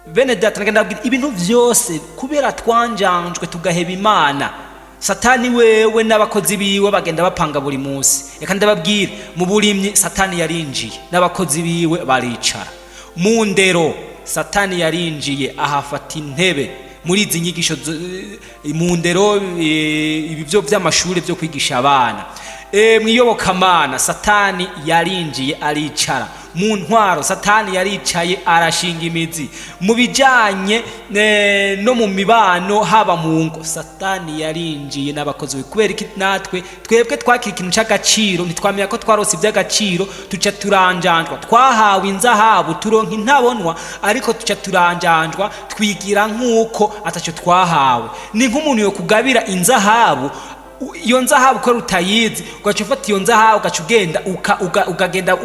Bene data, nagenda ndabwira ibintu byose kubera twanjanjwe tugaheba Imana. Satani wewe n'abakozi biwe bagenda bapanga buri munsi. Reka ndababwire, mu burimyi Satani yarinjiye n'abakozi biwe baricara. Mu ndero Satani yarinjiye ahafata intebe muri izi nyigisho mu ndero, ibi byo by'amashuri byo kwigisha abana. Mu iyobokamana Satani yarinjiye aricara. Mu ntwaro Satani yaricaye arashinga imizi. Mu bijyanye no mu mibano, haba mu ngo, Satani yarinjiye n'abakozi be. Kubera iki? Natwe twebwe twakira ikintu cy'agaciro, ntitwamenya ko twarose iby'agaciro, tuca turanjanjwa. Twahawe inzahabu, turonka intabonwa, ariko tuca turanjanjwa, twigira nk'uko atacyo twahawe. Ni nk'umuntu yo kugabira inzahabu, iyo nzahabu ko utayizi, ugaca ufata iyo nzahabu, ugaca ugenda ukagenda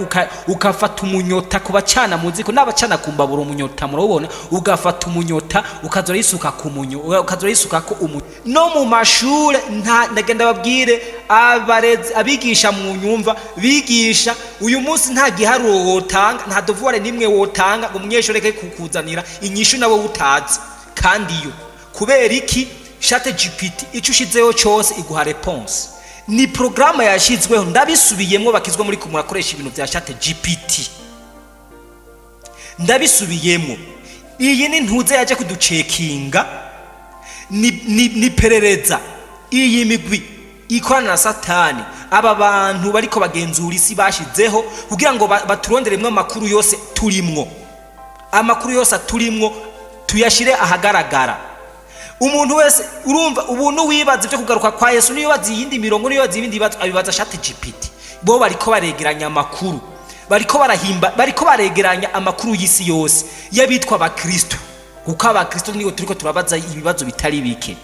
ukafata umunyota ku bacana mu ziko n'abacana ku mbabura, umunyota murawubona, ugafata umunyota ukaza urayisuka ku munyo, ukaza urayisuka ko umu. No mu mashure nta ndagenda babwire abarezi, abigisha mu nyumva bigisha uyu munsi, nta giharuro wotanga, nta devoir nimwe wotanga ngo umunyeshuri reke kukuzanira inyishu nawe utazi. Kandi iyo kubera iki? ChatGPT icyo ushizeho cyose iguha réponse. Ni porogaramu yashyizweho. Ndabisubiyemo, bakizwa muri ko murakoresha ibintu bya ChatGPT. Ndabisubiyemo, iyi ni ntuze yaje kuducekinga, ni perereza. Iyi migwi ikorana na Satani, aba bantu bariko bagenzura isi bashizeho kugira ngo baturonderemwo amakuru yose turimwo, amakuru yose aturimwo tuyashire ahagaragara. Umuntu wese urumva ubu n'uwibaza ibyo kugaruka kwa Yesu, niwibaza iyindi mirongo, niwibaza ibindi bibazo, abibaza ChatGPT. Bo bariko baregeranya amakuru, bariko barahimba, bariko baregeranya amakuru y'isi yose y'abitwa abakristo, kuko abakristo nibo turiko turabaza ibibazo bitari bike.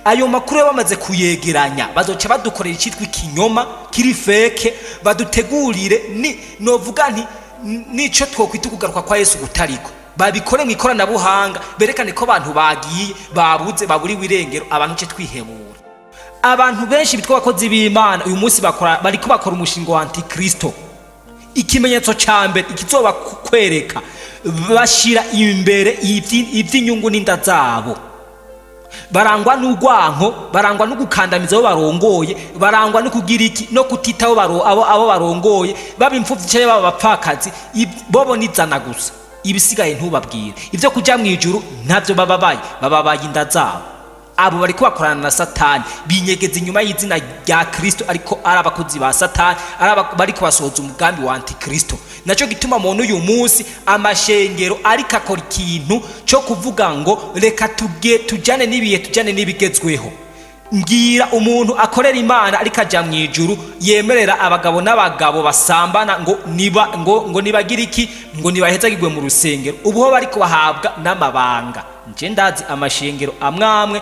Ayo makuru yo bamaze kuyegeranya, bazoca badukorera icyitwa ikinyoma kiri fake, badutegurire ni novuga nti nico twokwita ukugaruka kwa Yesu kutariko. Babikore mu ikoranabuhanga, berekane ko abantu bagiye, babuze, baburiwe irengero, abantu ce twihebura. Abantu benshi bitwa abakozi b'Imana uyu munsi bakora, bariko bakora umushinga wa antikristo. Ikimenyetso ca mbere ikizoba kwereka, bashira imbere ivy'inyungu n'inda zabo, barangwa n'urwanko, barangwa no gukandamiza abo barongoye, barangwa no kugira iki, no kutitaho abo barongoye, baba imfuvyi canke baba abapfakazi, bobo nizana gusa, ibisigaye ntubabwire. Ivyo kuja mu ijuru ntavyo bababaye, bababaye inda zabo. Abo bariko bakorana na Satani, binyegeza inyuma y'izina rya Kristo, ariko ari abakozi ba Satani, ari bariko basohoza umugambi wa antikristo. Naco gituma muntu uyu munsi amashengero ariko akora ikintu cyo kuvuga ngo reka tuge tujane n'ibihe, tujane n'ibigezweho. Mbwira umuntu akorera Imana ariko aja mu ijuru yemerera abagabo n'abagabo basambana ngo niba ngo nibagira iki, ngo nibahezagirwe mu rusengero. Ubu ho bariko bahabwa n'amabanga. Nje ndazi amashengero amwamwe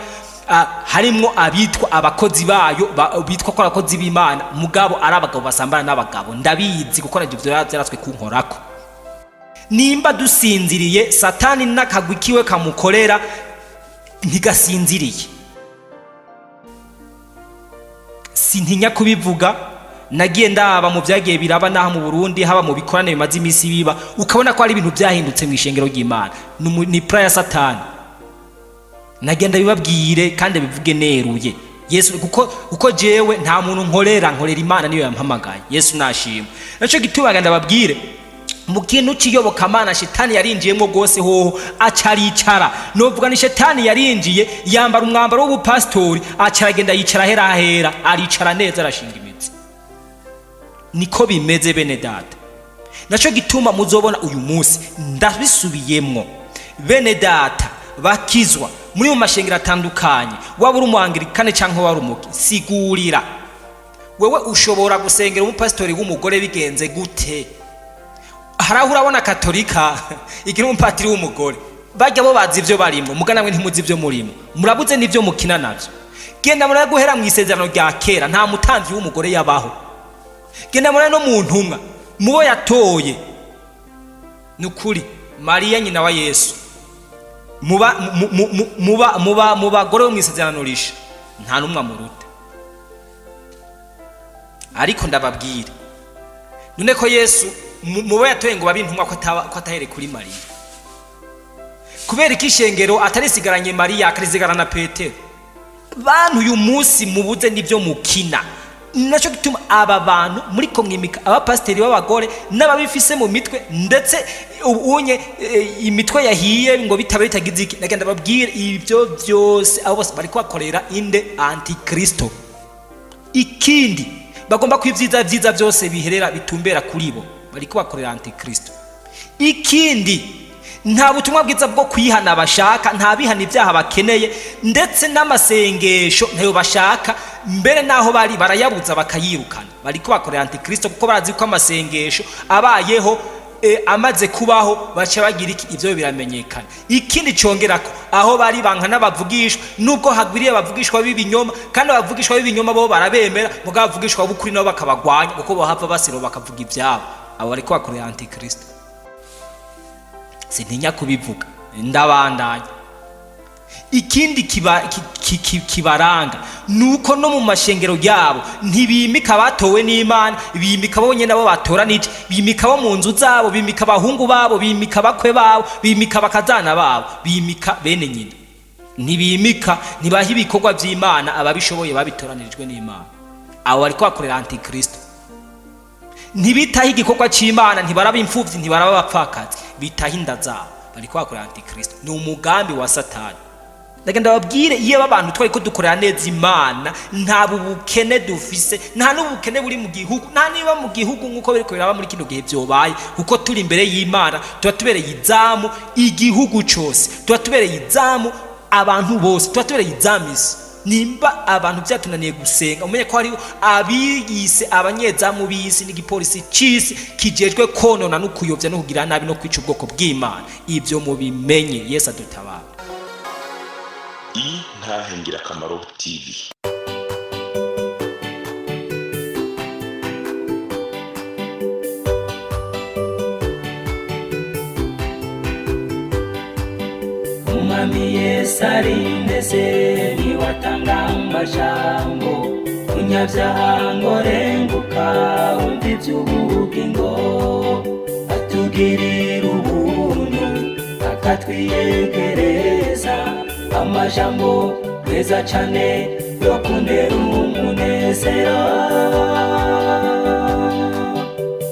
harimwo abitwa abakozi bayo, bitwa ko abakozi b'Imana, mugabo ari abagabo basambana n'abagabo. Ndabizi kuko navyo vyaratswe kunkorako. Nimba dusinziriye, Satani n'akagwi kiwe kamukorera ntigasinziriye. Sintinya kubivuga, nagiye ndaba mu byagiye biraba n'aha mu Burundi, haba mu bikorane bimaze iminsi biba, ukabona ko hari ibintu byahindutse mu ishengero ry'Imana. Ni plan ya Satani. Nagenda bibabwire kandi bivuge neruye Yesu, kuko jewe nta muntu nkorera, nkorera Imana, niyo yampamagaye. Yesu nashimwe. Naco gituma ngenda babwire, mu kintu cy'iyobokamana Shetani yarinjiyemo rwose, hoho acaricara. Novuga ni Shetani yarinjiye, yambara umwambaro w'ubupasitori, aca aragenda yicara ahera ahera, aricara neza, arashinga imizi. Niko bimeze, bene data. Naco gituma muzobona uyu munsi, ndabisubiyemwo, bene data bakizwa muri mu mashengero atandukanye, waba uri umuangirikane cyangwa waba uri umuki, sigurira wewe ushobora gusengera umupasitori w'umugore bigenze gute? Hari aho urabona Katolika igira umupatiri w'umugore, bajya bo bazi ibyo barimo, mugana mwe ntimuzi ibyo murimo, murabuze n'ibyo mukina nabyo. Genda murabe guhera mu Isezerano rya Kera, nta mutambyi w'umugore yabaho. Genda murabe no mu ntumwa, mubo yatoye, ni ukuri Mariya nyina wa Yesu, muba mu bagore bo mu Isezerano Risha nta n'umwe amuruta. Ariko ndababwira, none ko Yesu mubo yatoye ngo babe intumwa, ko atahere kuri Mariya? Kubera ko ishengero atarisigaranye Mariya, akarisigarana Petero. Bantu, uyu munsi mubuze n'ibyo mukina. Nacyo gituma aba bantu muri ko mwimika abapasiteri b'abagore n'ababifise mu mitwe, ndetse ubunye imitwe yahiye ngo bitaba bitagize iki. Nagenda babwire ibyo byose, abo bose bari kubakorera inde? Antikristo. Ikindi, bagomba ko ibyiza byiza byose biherera bitumbera kuri bo, bari kubakorera antikristo. Ikindi, nta butumwa bwiza bwo kwihana bashaka, nta bihana ibyaha bakeneye, ndetse n'amasengesho ntayo bashaka. Mbere n'aho bari barayabuza bakayirukana. Bari kubakorera antikristo, kuko barazi ko amasengesho abayeho, amaze kubaho, baca bagira iki? Ibyo biramenyekana. Ikindi congerako, aho bari banka n'abavugishwa, nubwo hagwiriye abavugishwa b'ibinyoma, kandi abavugishwa b'ibinyoma bo barabemera, mugabo abavugishwa b'ukuri nabo bakabagwanya, kuko bohava basiro bakavuga ibyabo. Abo bariko bakorera antikristo, sintinya kubivuga, ndabandanya. Ikindi kibaranga nuko no mu mashengero yabo ntibimika abatowe n'Imana, bimika bo nyene abo batoranije, bimika abo mu nzu zabo, bimika abahungu babo, bimika abakwe babo, bimika abakazana babo, bimika bene nyina. Ntibimika, ntibaha ibikorwa by'Imana ababishoboye babitoranirijwe n'Imana. Abo bariko bakorera antikristo. Ntibitaho igikorwa cy'Imana, ntibaraba imfubyi, ntibaraba abapfakazi, bitaho inda zabo. Bariko bakorera antikristo, ni umugambi wa Satani. Ndagenda babwire, iyo abantu twari ko dukorera neza Imana, nta bubukene dufise, nta n'ubukene buri mu gihugu, nta niba mu gihugu nk'uko biriko biraba muri kino gihe byobaye, kuko turi imbere y'Imana tuba tubereye izamu igihugu cose, tuba tubereye izamu abantu bose, tuba tubereye izamu isi. Nimba abantu byatunaniye gusenga, umenye ko hariho abiyise abanyezamu b'isi n'igipolisi c'isi kijejwe konona no kuyobya no kugira nabi no kwica ubwoko bw'Imana. Ibyo mubimenye. Yesu adutabara. Intahe Ngirakamaro TV. Umwami Yesu arindeze, niwe atanga amajambo. Munyabyaha ngo renguka, wumva iby'ubugingo, atugirira ubuntu akatwiyegereza amajambo meza cane yo kuntera umunezero,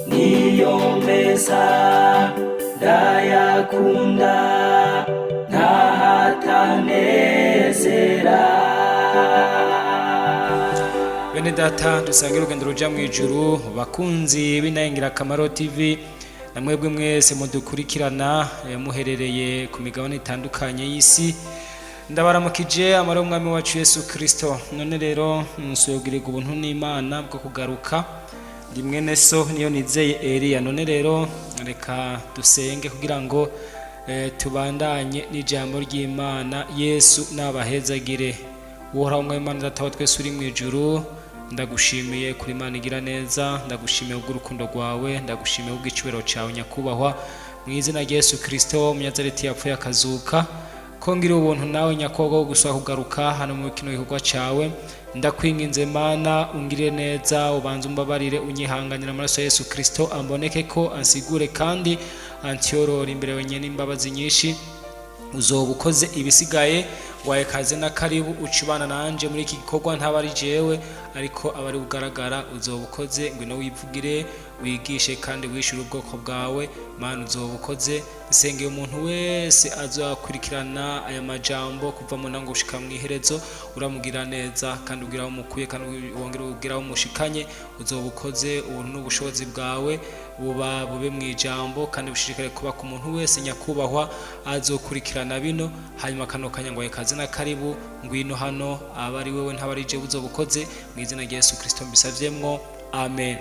niyo meza ndayakunda, ntahatanezera. Bene data dusange urugendo ruja mu ijuru, bakunzi b'Intahe TV, na mwebwe mwese mudukurikirana muherereye ku migabane itandukanye y'isi, ndabaramukije amara y'Umwami wacu Yesu Kristo. None rero nsuyogirirwa ubuntu n'Imana bwo kugaruka. Ndi mwene so niyo nizeye Eliya. None rero reka dusenge kugira ngo tubandanye n'ijambo ry'Imana. Yesu nabahezagire. Uhoraho Umwami Imana Data wa twese uri mu ijuru, ndagushimiye kuri Imana igira neza, ndagushimiye kubw'urukundo rwawe, ndagushimiye kubw'icubahiro cyawe nyakubahwa. Mu izina rya Yesu Kristo Umunyazareti yapfuye akazuka, ko ngira ubuntu nawe nyakubahwa wo gusaba kugaruka hano mu kino gikorwa cyawe, ndakwinginze Mana ungirire neza, ubanze umbabarire, unyihanganira, amaraso ya Yesu Kristo amboneke ko ansigure kandi antiyorore imbere wenyine imbabazi nyinshi. Uzoba ukoze. Ibisigaye waye kaze na karibu, ucibana nanje muri iki gikorwa, ntaba ari jewe ariko aba ari ugaragara. Uzoba ukoze. Ngwino wivugire, wigishe kandi wishyure ubwoko bwawe. Mana, uzoba ukoze. Nsengeye umuntu wese azakurikirana aya majambo kuva mu ntango gushika mu iherezo, uramugira neza kandi ugira aho umukuye kandi wongere ugira aho umushikanye. Uzoba ukoze. Ubuntu n'ubushobozi bwawe buba bube mu ijambo kandi bushishikare kuba ku muntu wese nyakubahwa azokurikirana bino. Hanyuma kano kanya ngo kaze na karibu, ngwino hano, aba ari wewe ntaba ari jewe. Uzoba ukoze. Mu izina rya Yesu Kristo mbisavyemwo, amen.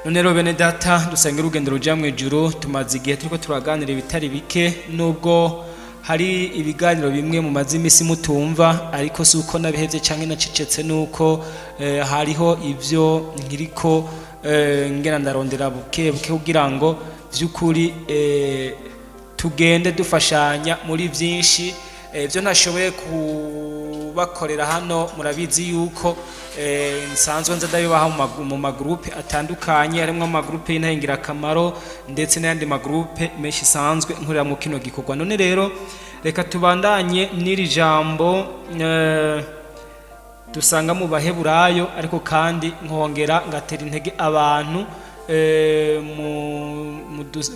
None rero bene data dusanga urugendo ruja mu ijuru, tumaze igihe turiko turaganira ibitari bike, nubwo hari ibiganiro bimwe mumaze imisi mutumva, ariko si uko nabihevye canke nacecetse, nuko hariho ivyo nkiriko ngena ndarondera buke buke kugira ngo vy'ukuri tugende dufashanya muri byinshi. Ibyo ntashoboye kubakorera hano murabizi yuko Nsanzwe nza ndabibaha mu magroupe atandukanye, harimo amagroupe y'intangirakamaro ndetse n'ayandi magroupe menshi isanzwe nkorera mu kino gikorwa. None rero reka tubandanye n'iri jambo dusanga mu Baheburayo, ariko kandi nkongera ngatera intege abantu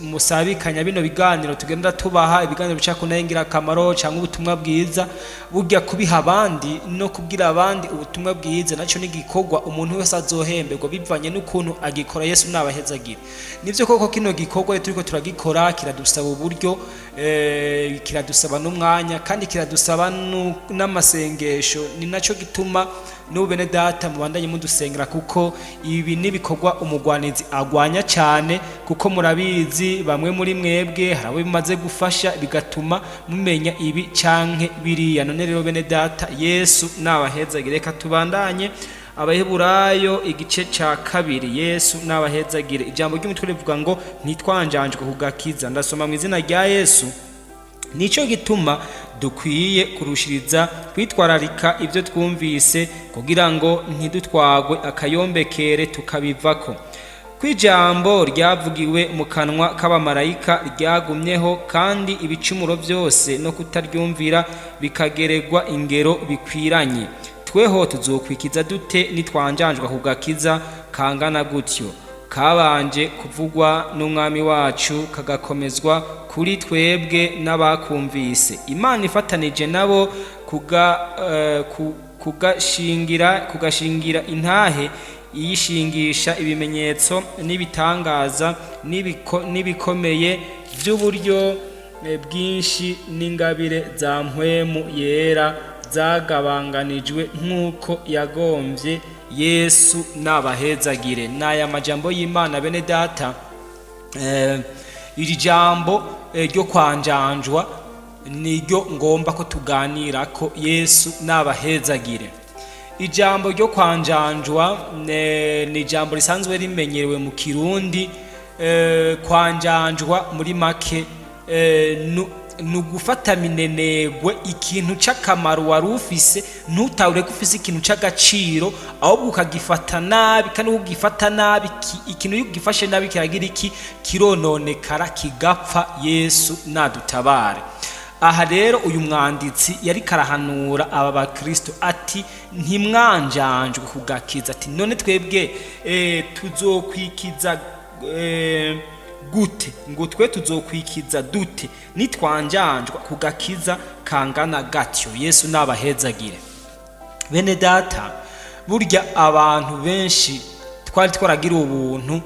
musabikanya bino biganiro tugenda tubaha, ibiganiro bica ku ngirakamaro cyangwa ubutumwa bwiza. Burya kubiha abandi no kubwira abandi ubutumwa bwiza nacyo ni igikorwa umuntu wese azohemberwa bivanye n'ukuntu agikora. Yesu nabahezagire. Nivyo koko, kino gikorwa iyo turiko turagikora kiradusaba uburyo, kiradusaba n'umwanya, kandi kiradusaba n'amasengesho. Ni nacyo gituma n'ubu bene data mubandanye mudusengera, kuko ibi n'ibikorwa umugwanizi agwanya cyane, kuko murabizi, bamwe muri mwebwe hari abo bimaze gufasha bigatuma mumenya ibi canke biriya. None rero bene data, Yesu nabahezagire. Reka tubandanye Abaheburayo igice ca kabiri. Yesu nabahezagire. Ijambo ry'umutwe rivuga ngo ntitwanjanjwe ku gakiza. Ndasoma mu izina rya Yesu. Nico gituma dukwiye kurushiriza kwitwararika ibyo twumvise, kugira ngo ntidutwagwe akayombekere tukabivako. Kw'ijambo ryavugiwe mu kanwa k'abamarayika ryagumyeho, kandi ibicumuro byose no kutaryumvira bikageregwa ingero bikwiranye, tweho tuzokwikiza dute nitwanjanjwa ku gakiza kangana gutyo, kabanje kuvugwa n'Umwami wacu, kagakomezwa kuri twebwe n'abakumvise, Imana ifatanije nabo kugashingira intahe, iyishingisha ibimenyetso n'ibitangaza n'ibikomeye by'uburyo bwinshi n'ingabire za Mpwemu Yera zagabanganijwe nk'uko yagombye. Yesu nabahezagire. N'aya majambo y'Imana, bene data. Iri jambo ryo kwanjanjwa niryo ngomba ko tuganira ko. Yesu nabahezagire. Ijambo ryo kwanjanjwa ni ijambo risanzwe rimenyerewe mu Kirundi. Kwanjanjwa muri make ni ugufata minenegwe ikintu c'akamaro wari ufise, ntutahure ko ufise ikintu c'agaciro, ahubwo ukagifata nabi. Kandi ugifata nabi, ikintu iyo ugifashe nabi kiragira iki? Kirononekara, kigapfa. Yesu nadutabare. Aha rero uyu mwanditsi yari karahanura aba bakristo ati ntimwanjanjwe kugakiza. Ati none twebwe tuzokwikiza gute? Ngo twe tuzokwikiza dute nitwanjanjwa ku gakiza kangana gatyo? Yesu nabahezagire, bene data. Burya abantu benshi twari twaragira ubuntu,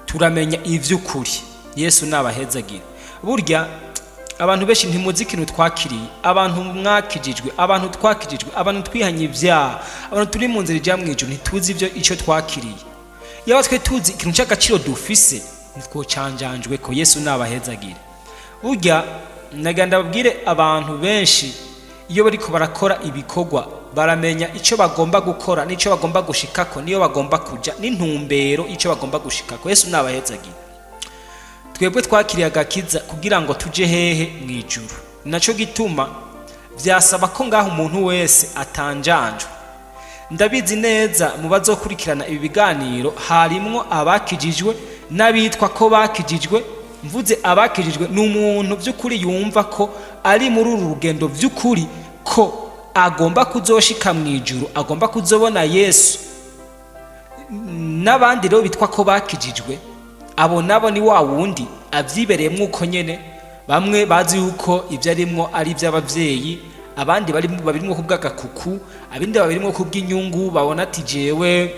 turamenya ivy'ukuri. Yesu nabahezagire. Burya abantu benshi ntimuzi ikintu twakiriye. Abantu mwakijijwe, abantu twakijijwe, abantu twihanye ibyaha, abantu turi mu nzira ijya mu ijuru, ntituzi ibyo icyo twakiriye. Yaba twe tuzi ikintu cy'agaciro dufise, ntitwocanjanjwe ko. Yesu nabahezagire. Burya nagira ndababwire, abantu benshi iyo bariko barakora ibikorwa baramenya icyo bagomba gukora n'icyo bagomba gushikako, niyo bagomba kuja n'intumbero icyo bagomba gushikako. Yesu nabahezagire. Twebwe twakiriye agakiza kugira ngo tuje hehe? Mu ijuru. Naco gituma vyasaba ko ngaho umuntu wese atanjanjwe. Ndabizi neza, mu bazokurikirana ibi biganiro harimwo abakijijwe n'abitwa ko bakijijwe. Mvuze abakijijwe, ni umuntu by'ukuri yumva ko ari muri uru rugendo by'ukuri, ko agomba kuzoshika mu ijuru, agomba kuzobona Yesu. N'abandi rero bitwa ko bakijijwe, abo nabo ni wa wundi avyibereyemwo uko nyene. Bamwe bazi yuko ibyo arimwo ari iby'abavyeyi, abandi babirimwo kubw'agakuku, abindi babirimwo kubw'inyungu. Babona ati jewe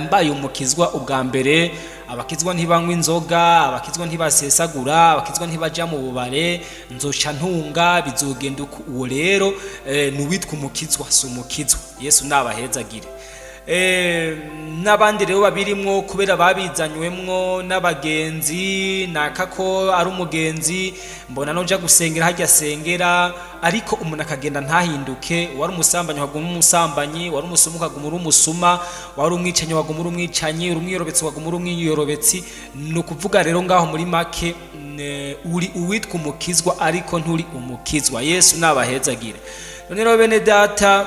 mbaye umukizwa ubwa mbere, abakizwa ntibanywa inzoga, abakizwa ntibasesagura, abakizwa ntibaja mu bubare, nzoca ntunga, bizogenda uku. Uwo rero ni uwitwa umukizwa, si umukizwa. Yesu nabahezagire. N'abandi rero babirimwo kubera babizanywemwo n'abagenzi, naka ko ari umugenzi, mbona noja gusengera hajya asengera, ariko umuntu akagenda ntahinduke. Wari umusambanyi waguma umusambanyi, wari umusuma ukaguma uri umusuma, wari umwicanyi waguma uri umwicanyi, uri umwiyorobetsi waguma uri umwiyorobetsi. Ni ukuvuga rero ngaho muri make Uri uwitwa umukizwa ariko nturi umukizwa. Yesu nabahezagire. None rero bene data,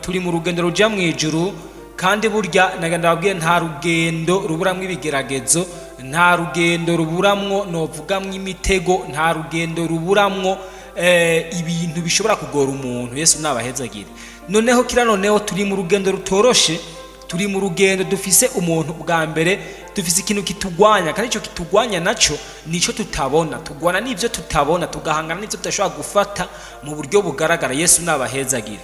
turi mu rugendo ruja mu ijuru, kandi burya nagenda babwiye, nta rugendo ruburamwo ibigeragezo, nta rugendo ruburamwo novugamwo imitego, nta rugendo ruburamwo ibintu bishobora kugora umuntu. Yesu nabahezagire. Noneho kira noneho turi mu rugendo rutoroshe, turi mu rugendo dufise umuntu bwa mbere, dufise ikintu kitugwanya, kandi icyo kitugwanya naco nico tutabona. Tugwana n'ibyo tutabona, tugahangana n'ibyo tudashobora gufata mu buryo bugaragara. Yesu nabahezagire.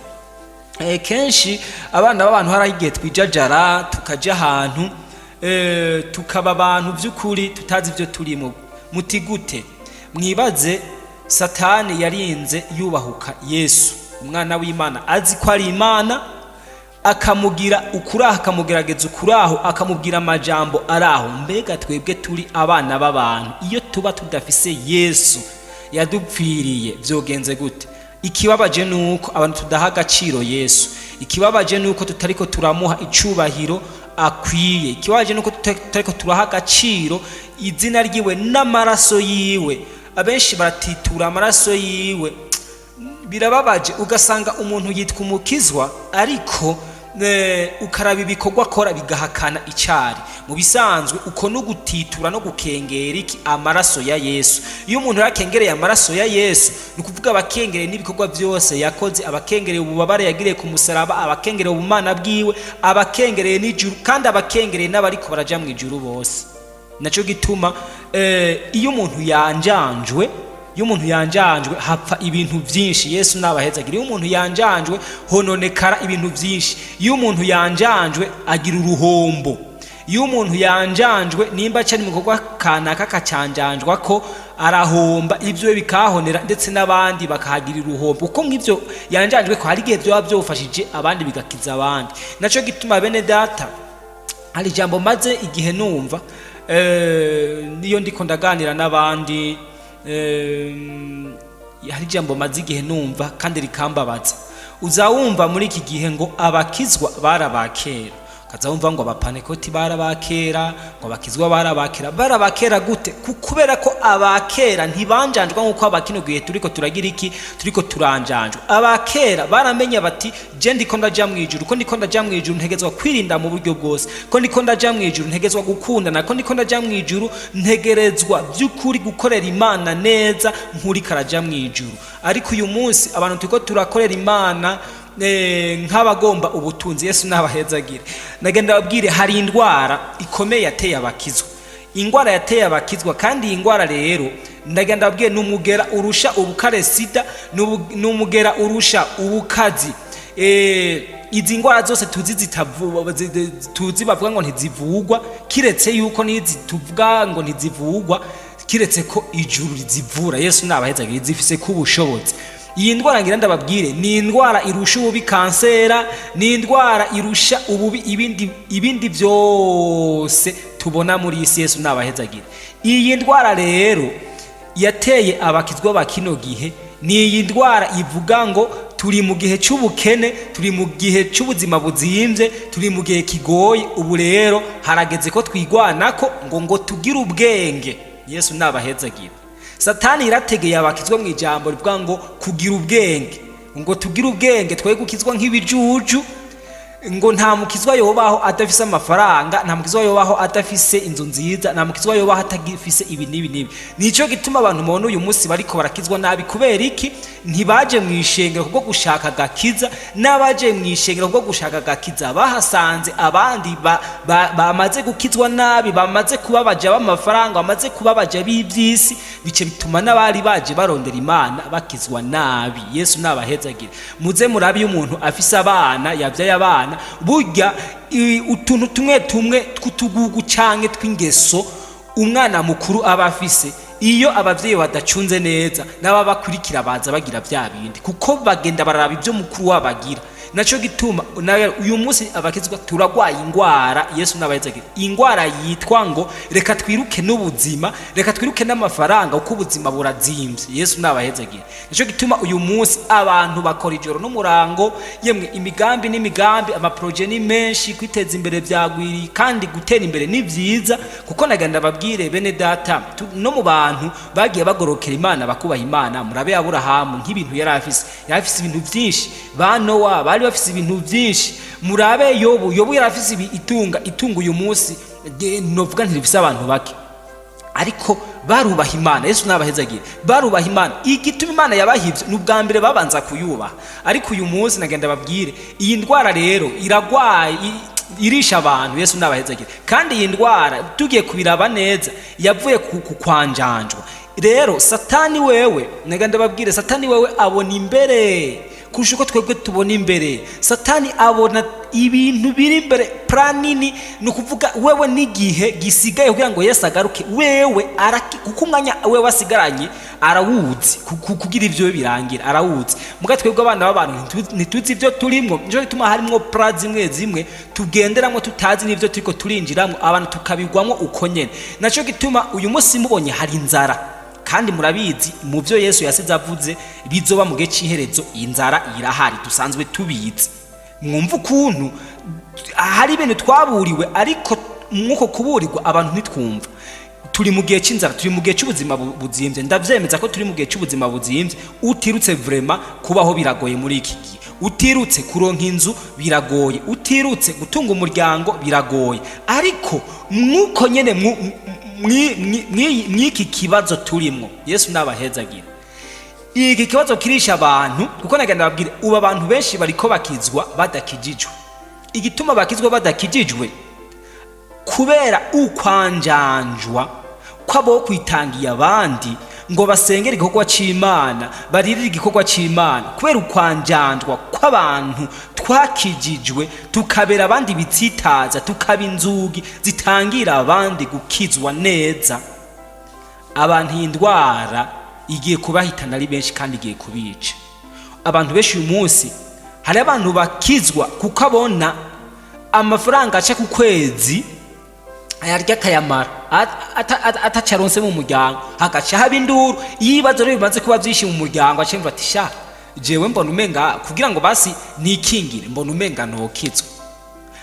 Kenshi abana b'abantu hari igihe twijajara, tukaja ahantu, tukaba abantu by'ukuri tutazi ibyo turimo. Muti gute? Mwibaze, Satani yarinze yubahuka Yesu umwana w'Imana, azi ko ari Imana, akamugira ukuraho, akamugerageza ukuraho, akamubwira amajambo araho. Mbega twebwe turi abana b'abantu, iyo tuba tudafise Yesu yadupfiriye, byogenze gute? Ikibabaje ni uko abantu tudaha agaciro Yesu. Ikibabaje ni uko tutariko turamuha icubahiro akwiye. Ikibabaje ni uko tutariko turaha agaciro izina ryiwe n'amaraso yiwe. Abenshi baratitura amaraso yiwe. Birababaje, ugasanga umuntu yitwa umukizwa, ariko ukaraba ibikorwa akora bigahakana icari. Mu bisanzwe uko no gutitura no gukengera iki? Amaraso ya Yesu. Iyo umuntu yakengereye amaraso ya Yesu, ni ukuvuga abakengereye n'ibikorwa byose yakoze, abakengereye ububabare yagiriye ku musaraba, abakengereye ubumana bwiwe, abakengereye n'ijuru, kandi abakengereye n'abariko baraja mu ijuru bose. Naco gituma iyo umuntu yanjanjwe, iyo umuntu yanjanjwe hapfa ibintu byinshi. Yesu nabahezagira. Iyo umuntu yanjanjwe hononekara ibintu byinshi. Iyo umuntu yanjanjwe agira uruhombo. Iyo umuntu yanjanjwe, nimba cyari mu gikorwa kanaka kacanjanjwa ko arahomba, ibyo bikahonera, ndetse n'abandi bakahagira uruhombo, kuko nk'ibyo yanjanjwe ko hari igihe byaba byofashije abandi, bigakiza abandi. Naco gituma bene data, hari ijambo maze igihe numva, niyo ndiko ndaganira n'abandi, hari ijambo maze igihe numva kandi rikambabaza. Uzawumva muri iki gihe ngo abakizwa barabakera, ukaza wumva ngo abapanekoti barabakera, ngo abakizwa barabakera. Barabakera gute? Kubera ko abakera ntibanjanjwa nk'uko abakino gihe turiko turagira iki, turiko turanjanjwa. Abakera baramenye bati: je ndiko ndaja mu ijuru, ko ndiko ndaja mu ijuru ntegezwa kwirinda mu buryo bwose, ko ndiko ndaja mu ijuru ntegezwa gukundana, ko ndiko ndaja mu ijuru ntegerezwa by'ukuri gukorera Imana neza nk'uri karaja mu ijuru. Ariko uyu munsi abantu turiko turakorera Imana nk'abagomba ubutunzi. Yesu nabahezagire. Nagenda babwire, hari indwara ikomeye yateye abakizwa, indwara yateye abakizwa. Kandi iyi ndwara rero ndagenda babwire, ni umugera urusha ubukare sida, ni umugera urusha ubukazi izi ndwara zose tuzi tuzi bavuga ngo ntizivugwa, kiretse yuko n'izi tuvuga ngo ntizivugwa, kiretse ko ijuru rizivura. Yesu nabahezagire, zifise ko ubushobozi. Iyi ndwara ngira ndababwire ni indwara irusha ububi kansera, ni indwara irusha ububi ibindi byose tubona muri isi. Yesu nabahezagire. Iyi ndwara rero yateye abakizwa ba kino gihe ni iyi ndwara ivuga ngo turi mu gihe cy'ubukene, turi mu gihe cy'ubuzima buzimvye, turi mu gihe kigoye, ubu rero harageze ko twigwanako ngo tugire ubwenge. Yesu nabahezagire. Satani irategeye abakizwa mu ijambo rivuga ngo kugira ubwenge, ngo tugire ubwenge, twe gukizwa nk'ibijuju, ngo nta mukizwa yobaho adafise amafaranga, nta mukizwa yobaho adafise inzu nziza, nta mukizwa yobaho atagifise ibi n'ibi n'ibi. Nico gituma abantu mubona uyu munsi bariko barakizwa nabi. Kubera iki? Ntibaje mu ishengero kubwo gushaka agakiza, n'abaje mu ishengero kubwo gushaka agakiza bahasanze abandi bamaze gukizwa nabi, bamaze kuba baja b'amafaranga, bamaze kuba baja b'ivy'isi, bice bituma n'abari baje barondera Imana bakizwa nabi. Yesu nabahezagire. Muze murabe, iyo umuntu afise abana, yavyaye abana, burya utuntu tumwe tumwe tw'utugugu canke tw'ingeso umwana mukuru aba afise, iyo abavyeyi badacunze neza, n'ababakurikira baza bagira vya bindi, kuko bagenda bararaba ibyo mukuru wabo agira. Naco gituma uyu munsi abakizwa turagwaye ingwara. Yesu n'abahezagira. Ingwara yitwa ngo reka twiruke n'ubuzima, reka twiruke n'amafaranga, kuko ubuzima burazimvye. Yesu n'abahezagira. Naco gituma uyu munsi abantu bakora ijoro n'umurango. Yemwe, imigambi n'imigambi, amaproje ni menshi, kwiteza imbere byagwiriye, kandi gutera imbere ni vyiza, kuko nagenda babwire bene data, no mu bantu bagiye bagorokera Imana, bakubaha Imana, murabe Aburahamu nk'ibintu yari afise, yari afise ibintu byinshi. Ba Nowa bari bafise ibintu byinshi. Murabe Yobu. Yobu yari afise itunga uyu munsi novuga ntirifise abantu bake, ariko barubaha Imana. Yesu n'abahezagira. Barubaha Imana. Igituma Imana yabahivye ni ubwa mbere babanza kuyubaha. Ariko uyu munsi nagenda babwire, iyi ndwara rero iragwaye, irisha abantu. Yesu n'abahezagira. Kandi iyi ndwara tugiye kubiraba neza yavuye ku kwanjanjwa. Rero Satani wewe, nagenda babwire, Satani wewe abona imbere kurusha uko twebwe tubona imbere. Satani abona ibintu biri imbere, plan nini. Ni ukuvuga wewe n'igihe gisigaye kugira ngo Yesu agaruke, wewe kuko umwanya wewe asigaranye arawuzi, kugira ibyo birangira arawuzi. Muga twebwe abana b'abantu ntituzi ibyo turimwo. Nico gituma harimwo plan zimwe zimwe tugenderamwo tutazi n'ibyo turiko turinjiramwo, abantu tukabigwamwo uko nyene. Naco gituma uyu munsi mubonye hari inzara, kandi murabizi mu byo Yesu yasize avuze bizoba mu gihe cy'iherezo, inzara irahari, dusanzwe tubizi. Mwumva ukuntu hari ibintu twaburiwe, ariko mw'uko kuburirwa abantu ntitwumva. Turi mu gihe cy'inzara, turi mu gihe cy'ubuzima buzimvye. Ndavyemeza ko turi mu gihe cy'ubuzima buzimvye. Utirutse, vraiment kubaho biragoye muri iki gihe. Utirutse, kuronka inzu biragoye. Utirutse, gutunga umuryango biragoye. Ariko mwuko nyene mw'iki kibazo turimwo, Yesu n'abahezagira, iki kibazo kirisha abantu, kuko nagenda babwire, ubu abantu benshi bariko bakizwa badakijijwe. Igituma bakizwa badakijijwe, kubera ukwanjanjwa kw'abo kwitangiye abandi ngo basengere igikorwa c'Imana, baririre igikorwa c'Imana. Kubera ukwanjanjwa kw'abantu twakijijwe, tukabera abandi bitsitaza, tukaba inzugi zitangira abandi gukizwa neza, abantu iyi ndwara igiye kubahitana ari benshi, kandi igiye kubica abantu benshi. Uyu munsi hari abantu bakizwa kuko abona amafaranga aca ku kwezi ayarya akayamara, atacaronse mu muryango, hagaca haba induru. Iyo ibibazo rero bimaze kuba byinshi mu muryango, acemva ati: "Sha, jewe mbona umenga kugira ngo basi nikingire, mbona umenga nokizwa."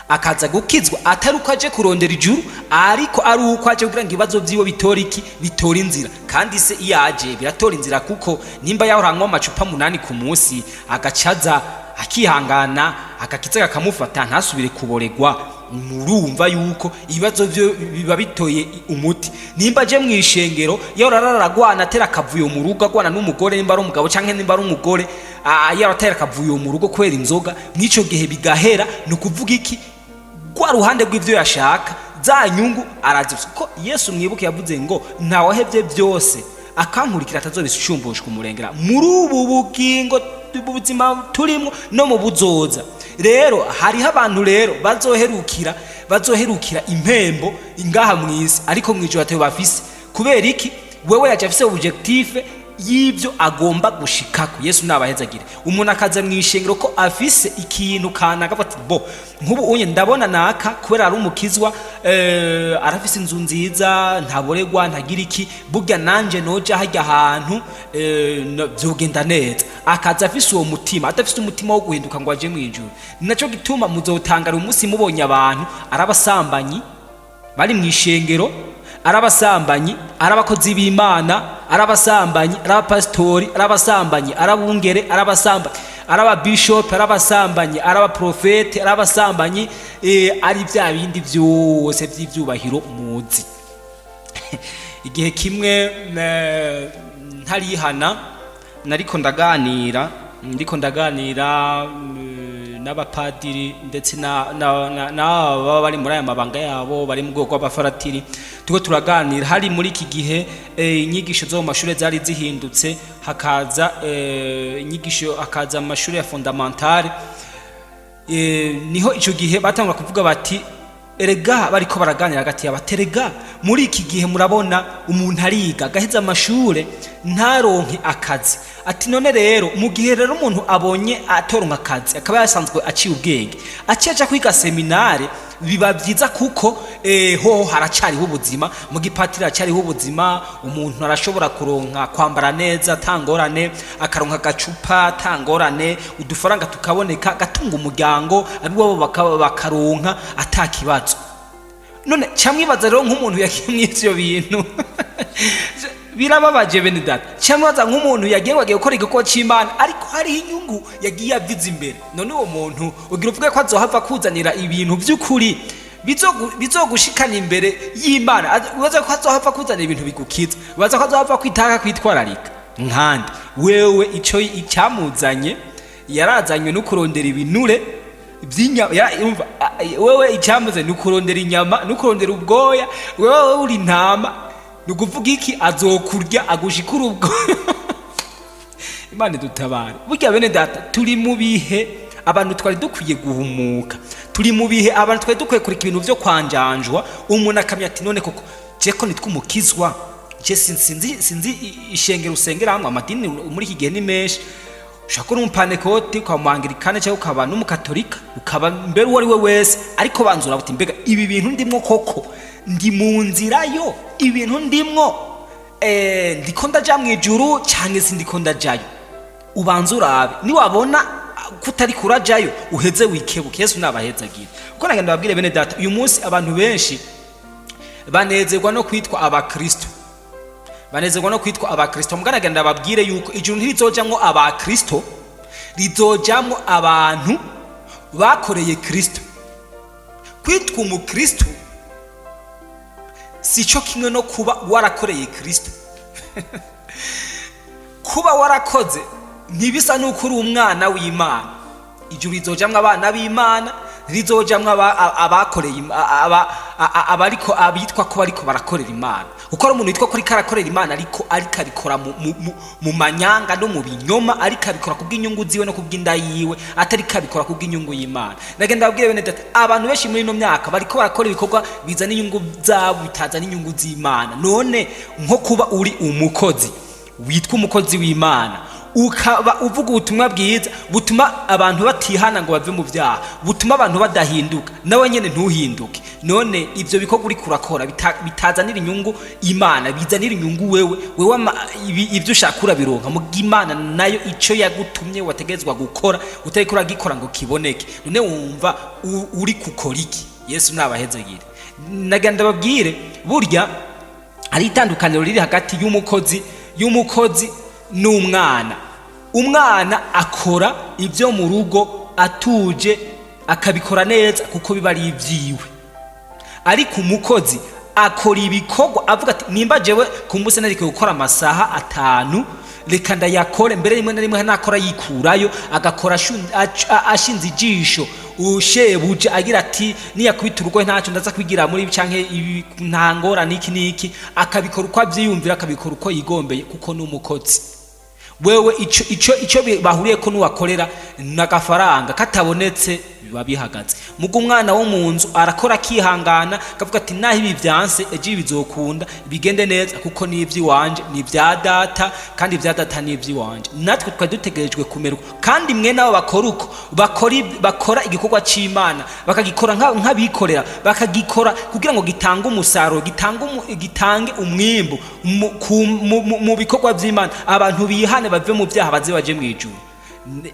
Akaza gukizwa atari uko aje kurondera ijuru, ariko ari uko aje kugira ngo ibibazo vyiwe bitore iki? Bitore inzira. Kandi se iyo aje biratora inzira, kuko nimba yahora anywa amacupa 8 ku munsi, agacaza akihangana, agakiza kakamufata, ntasubire kuboregwa, murumva yuko ibibazo vyo biba bitoye umuti. Nimba aje mu ishengero, yahora araragwana, atera akavuyo mu rugo, agwana n'umugore, nimba ari umugabo canke nimba ari umugore, yahora atera akavuyo mu rugo kubera inzoga, mw'ico gihe bigahera. Ni ukuvuga iki? Rwa ruhande rw'ivyo yashaka, za nyungu arazifise, ko Yesu, mwibuke, yavuze ngo ntawahevye byose akankurikira atazobishumbushwa umurengera muri ubu bugingo, buzima turimo, no mu buzoza. Rero hariho abantu rero bazoherukira impembo ingaha mw'isi, ariko mw'ijoro atayo bafise. Kubera iki? Wewe yaje afise objectif y'ibyo agomba gushikako. Yesu nabahezagire. Umuntu akaza mu ishengero ko afise ikintu kanaka, avuga ati: "Bo nk'ubu unye ndabona naka kubera ari umukizwa, arafise inzu nziza, ntaboregwa, ntagira iki, burya nanje noja hajya ahantu, vyogenda neza." Akaza afise uwo mutima, adafise umutima wo guhinduka ngo aje mw'ijuru. Ni naco gituma muzotangara umunsi mubonye abantu ari abasambanyi bari mu ishengero, ari abasambanyi, ari abakozi b'Imana, ari abasambanyi, ari abapasitori, ari abasambanyi, ari abungere, ari abasambanyi, ari ababishopu, ari abasambanyi, ari abaprofete, ari abasambanyi, ari bya bindi byose by'ibyubahiro muzi. Igihe kimwe, ntarihana, nariko ndaganira, ndiko ndaganira n'abapadiri ndetse na baba bari muri aya mabanga yabo, bari mu bwoko bw'abafaratiri. Turiko turaganira, hari muri iki gihe inyigisho zo mu mashuri zari zihindutse, hakaza inyigisho, hakaza amashuri ya fondamentale. Niho ico gihe batangura kuvuga bati: "Erega," bariko baraganira hagati yabo, ati: "Erega muri iki gihe murabona umuntu ariga agaheza amashure ntaronke akazi." Ati none rero mu gihe rero umuntu abonye atoronka akazi, akaba yasanzwe aciye ubwenge, aciye aja kwiga seminare, biba byiza kuko hoho haracariho ubuzima. Mu gipatiri haracyariho ubuzima, umuntu arashobora kuronka kwambara neza atangorane, akaronka agacupa atangorane, udufaranga tukaboneka, agatunga umuryango, abiwabo bakaronka atakibazo. None camwibaza rero nk'umuntu yagiye mw'ivyo bintu, birababaje bene data. Camwibaza nk'umuntu yagiye ngo agiye gukora igikorwa c'Imana, ariko hariho inyungu yagiye aviza imbere. None uwo muntu ugira uvuge ko azohava kuzanira ibintu vy'ukuri bizogushikana imbere y'Imana? Ubaza ko azohava kuzanira ibintu bigukiza? Ubaza ko azohava kwitaka kwitwararika nkandi? Wewe ico icyamuzanye, yarazanywe no kurondera ibinure vy'inyama. Urumva, wewe icyamuzanye ni ukurondera inyama no kurondera ubwoya. Wewe uri intama, ni ukuvuga iki? Azokurya agushikura ubwoya. Imana idutabare. Burya bene data, turi mu bihe abantu twari dukwiye guhumuka, turi mu bihe abantu twari dukwiye kureka ibintu vyo kwanjanjwa. Umuntu akamenya ati: "None koko je ko nitwa umukizwa, je sinzi ishengero usengera hamwe." Amadini muri iki gihe ni menshi. Ushobora kuba uri umupanekoti, ukaba umuangirikane, cyangwa ukaba n'umukatolika, ukaba mbere uwo ari we wese, ariko banza urabuti: "Mbega ibi bintu ndimwo, koko ndi mu nzira yo ibintu ndimwo, ndiko ndaja mu ijuru cyangwa se ndiko ndajayo?" Ubanza urabe, niwabona kutari kurajayo, uheze wikebuke. Yesu nabahezagira. Kuko nagenda babwire bene data, uyu munsi abantu benshi banezerwa no kwitwa abakristo, banezerwa no kwitwa abakristo. Mugana babwire yuko ijuru ntirizojamwo abakristo, rizojamwo abantu bakoreye Kristo. Kwitwa umukristo si cyo kimwe no kuba warakoreye Kristo. Kuba warakoze ntibisa n'uko uri umwana w'Imana. Ijuru rizojamwo abana b'Imana, rizojamwo abakoreye abariko abitwa ko bariko barakorera Imana. Kuko ari umuntu witwa ko ariko arakorera Imana, ariko abikora mu manyanga no mu binyoma, ariko abikora kubw'inyungu ziwe no kubw'inda yiwe, atariko abikora kubw'inyungu y'Imana. Nagenda babwire bene data, abantu benshi muri ino myaka bariko barakora ibikorwa bizana inyungu zabo, bitazana inyungu z'Imana. None nko kuba uri umukozi witwa umukozi w'Imana, ukaba uvuga ubutumwa bwiza butuma abantu batihana ngo bave mu byaha, butuma abantu badahinduka, nawe nyene ntuhinduke, none ivyo bikorwa uriko urakora bitazanira inyungu Imana, bizanira inyungu wewe, wewe ivyo ushaka urabironka, muga Imana nayo ico yagutumye wategerezwa gukora utariko uragikora ngo kiboneke, none wumva uri gukora iki? Yesu nabahezagire. Nagenda babwire, burya hari itandukaniro riri hagati y'umukozi n'umwana. Umwana akora ibyo mu rugo atuje, akabikora neza kuko biba ari ibyiwe. Ariko umukozi akora ibikorwa avuga ati: "Nimba jewe ku munsi nariko gukora amasaha 5, reka ndayakore." Mbere rimwe na rimwe nakora yikurayo, agakora ashinze ijisho ushebuja, agira ati: "Niyakubita urugo ntacyo, ndaza kwigira muri ibi canke ibi, nta ngorane, iki n'iki." Akabikora uko avyiyumvira, akabikora uko yigombeye, kuko ni umukozi. Wewe ico bahuriyeko n'uwakorera n'agafaranga katabonetse, biba bihagaze. Muga umwana wo mu nzu arakora akihangana, akavuga ati: "Naho ibi vyanse, ejo ibi bizokunda bigende neza, kuko ni ivy'iwanje, ni ibya data, kandi ibya data ni ivy'iwanje." Natwe twari dutegerejwe kumerwa. Kandi mwe nabo bakora uko bakora igikorwa c'Imana, bakagikora nk'abikorera, bakagikora kugira ngo gitange umusaruro, gitange umwimbu mu bikorwa vy'Imana, abantu bihane bave mu byaha, baze baje mu ijuru.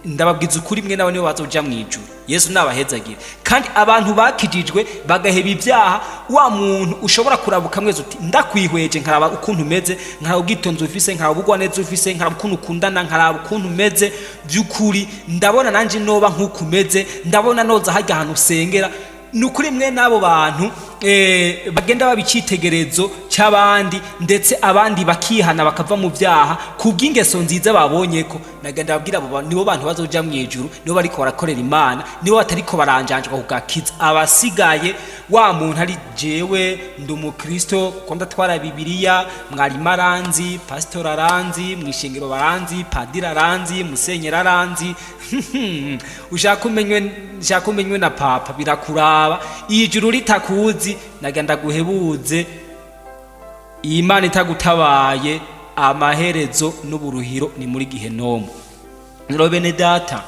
Ndababwiza ukuri, mwe nabo nibo bazoja mu ijuru. Yesu nabahezagire. Kandi abantu bakijijwe bagaheba ibyaha, wa muntu ushobora kurabuka mwese uti: "Ndakwihweje, nkaraba ukuntu umeze, nkaraba ubwitonzi ufise, nkaraba ubugwaneza ufise, nkaraba ukuntu ukundana, nkaraba ukuntu umeze, by'ukuri ndabona nanje noba nk'uko umeze, ndabona noza harya ahantu usengera." Ni ukuri, mwe n'abo bantu bagenda baba icyitegererezo cy'abandi, ndetse abandi bakihana bakava mu byaha kubw'ingeso nziza babonye ko. Nagenda babwira, abo bantu nibo bantu bazoja mu ijuru, nibo bariko barakorera Imana, nibo batariko baranjanjwa ku gakiza. Abasigaye, wa muntu ari: "Jewe ndi umukristo kuko ndatwara Bibiliya, mwarimu aranzi, pasitori aranzi, mw'ishengero baranzi, padiri aranzi, musenyeri aranzi." Ushaka umenywe na papa, birakuraba. Ijuru ritakuzi, nagenda guhebuze, iyi Imana itagutabaye. Amaherezo n'uburuhiro ni muri gihenomu. Rero bene data,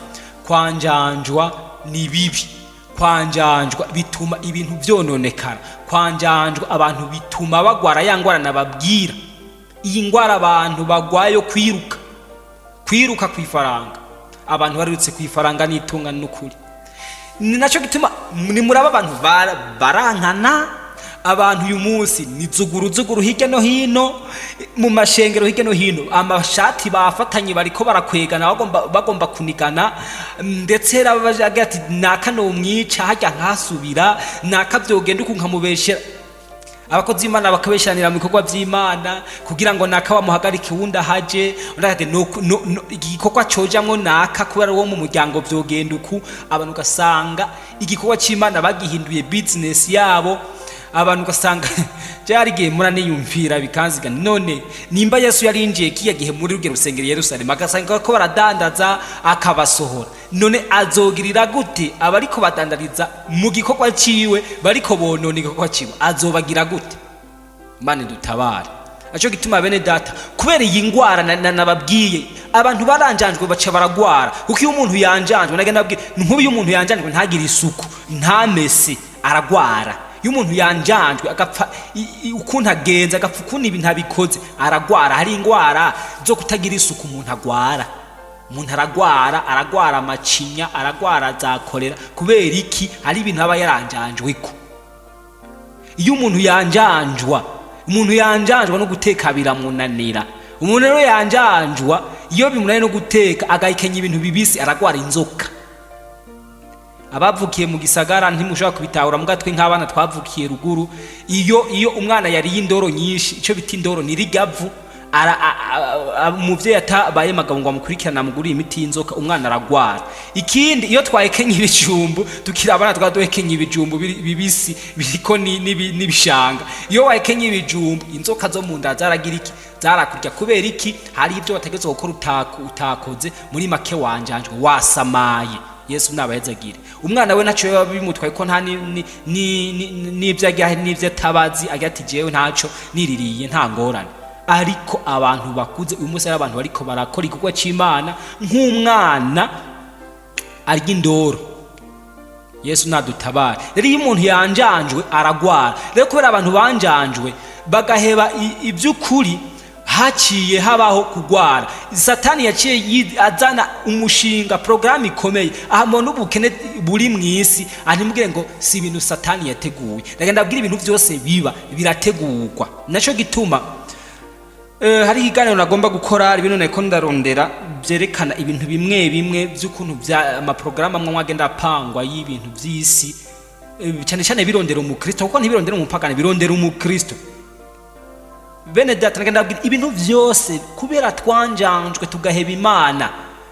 kwanjanjwa ni bibi. Kwanjanjwa bituma ibintu byononekara. Kwanjanjwa abantu bituma bagwara ya ngwara nababwira, iyi ngwara abantu bagwayo, kwiruka, kwiruka ku ifaranga. Abantu barirutse ku ifaranga n'itunga n'ukuri. Ni nacyo gituma nimuraba abantu barankana. Abantu uyu munsi ni zuguru zuguru hirya no hino mu mashengero, hirya no hino amashati bafatanye, bariko barakwegana, bagomba kunigana. Ndetse rabajaga ati naka nomwica hajya nkasubira naka, vyogenda uku nkamubeshera. Abakozi b'Imana bakabeshanira mu bikorwa by'Imana kugira ngo naka bamuhagarike, wundi ahaje, undi ati no, igikorwa cojamwo naka kubera uwo mu muryango, vyogenda uku. Abantu ugasanga igikorwa c'Imana bagihinduye business yabo. Abantu ugasanga byari igihe muraniyumvira bikanziga. None nimba Yesu yarinjiye kiya gihe muri urwo rusengero i Yerusalemu, agasanga ko baradandaza, akabasohora, none azogirira gute abariko badandariza mu gikorwa ciwe, bariko bonona igikorwa ciwe? Azobagira gute? Imana dutabare. Aco gituma bene data, kubera iyi ngwara nababwiye, abantu baranjanjwe baca baragwara. Kuko iyo umuntu yanjanjwe, nagenda nababwiye, nk'ubu iyo umuntu yanjanjwe ntagire isuku, ntamese, aragwara. Iyo umuntu yanjanjwe agapfa ukuntu agenza, agapfa ukuntu ibintu abikoze, aragwara. Hari ingwara zo kutagira isuku umuntu agwara. Umuntu aragwara, aragwara amacinya, aragwara za korera. Kubera iki? Hari ibintu aba yaranjanjweko. Iyo umuntu yanjanjwa, umuntu yanjanjwa no guteka biramunanira. Umuntu rero yanjanjwa, iyo bimunaniye no guteka, agahekenya ibintu bibisi, aragwara inzoka. Abavukiye mu gisagara ntimushobora kubitahura, muga twe nk'abana twavukiye ruguru, iyo umwana yariye indoro nyinshi, icyo bita indoro ni rigavu, umuvyeyi atabaye magabo ngo amukurikirane, amugurire imiti y'inzoka, umwana aragwara. Ikindi, iyo twahekenye ibijumbu tukiri abana, twaba duhekenye ibijumbu bibisi biriko n'ibishanga. Iyo wahekenye ibijumbu, inzoka zo mu nda zaragira iki? Zarakurya. Kubera iki? Hari ibyo wategetswe gukora utakoze. Muri make, wanjanjwe, wasamaye. Yesu nabahezagire. Umwana we ntaco biba bimutwaye, ko nta n'ibyo ajya n'ibyo atabazi, agira ati jewe ntaco niririye, nta ngorane. Ariko abantu bakuze uyu munsi, hari abantu bariko barakora igikorwa c'Imana nk'umwana arya indoro. Yesu nadutabare. Rero iyo umuntu yanjanjwe aragwara. Rero kubera abantu banjanjwe bagaheba iby'ukuri, haciye habaho kugwara. Satani yaciye azana umushinga, porogaramu ikomeye. Aha mbona ubukene buri mu isi, aha ntimubwire ngo si ibintu Satani yateguye. Ndagenda abwira, ibintu byose biba birategurwa. Naco gituma hari ikiganiro nagomba gukora, ibintu nariko ndarondera byerekana ibintu bimwe bimwe by'ukuntu bya amaporogaramu amwe agenda apangwa y'ibintu by'isi, cyane cyane birondera umukristo, kuko ntibirondera umupagani, birondera umukristo. Bene data, nagenda ndabwira, ibintu byose kubera twanjanjwe tugaheba Imana,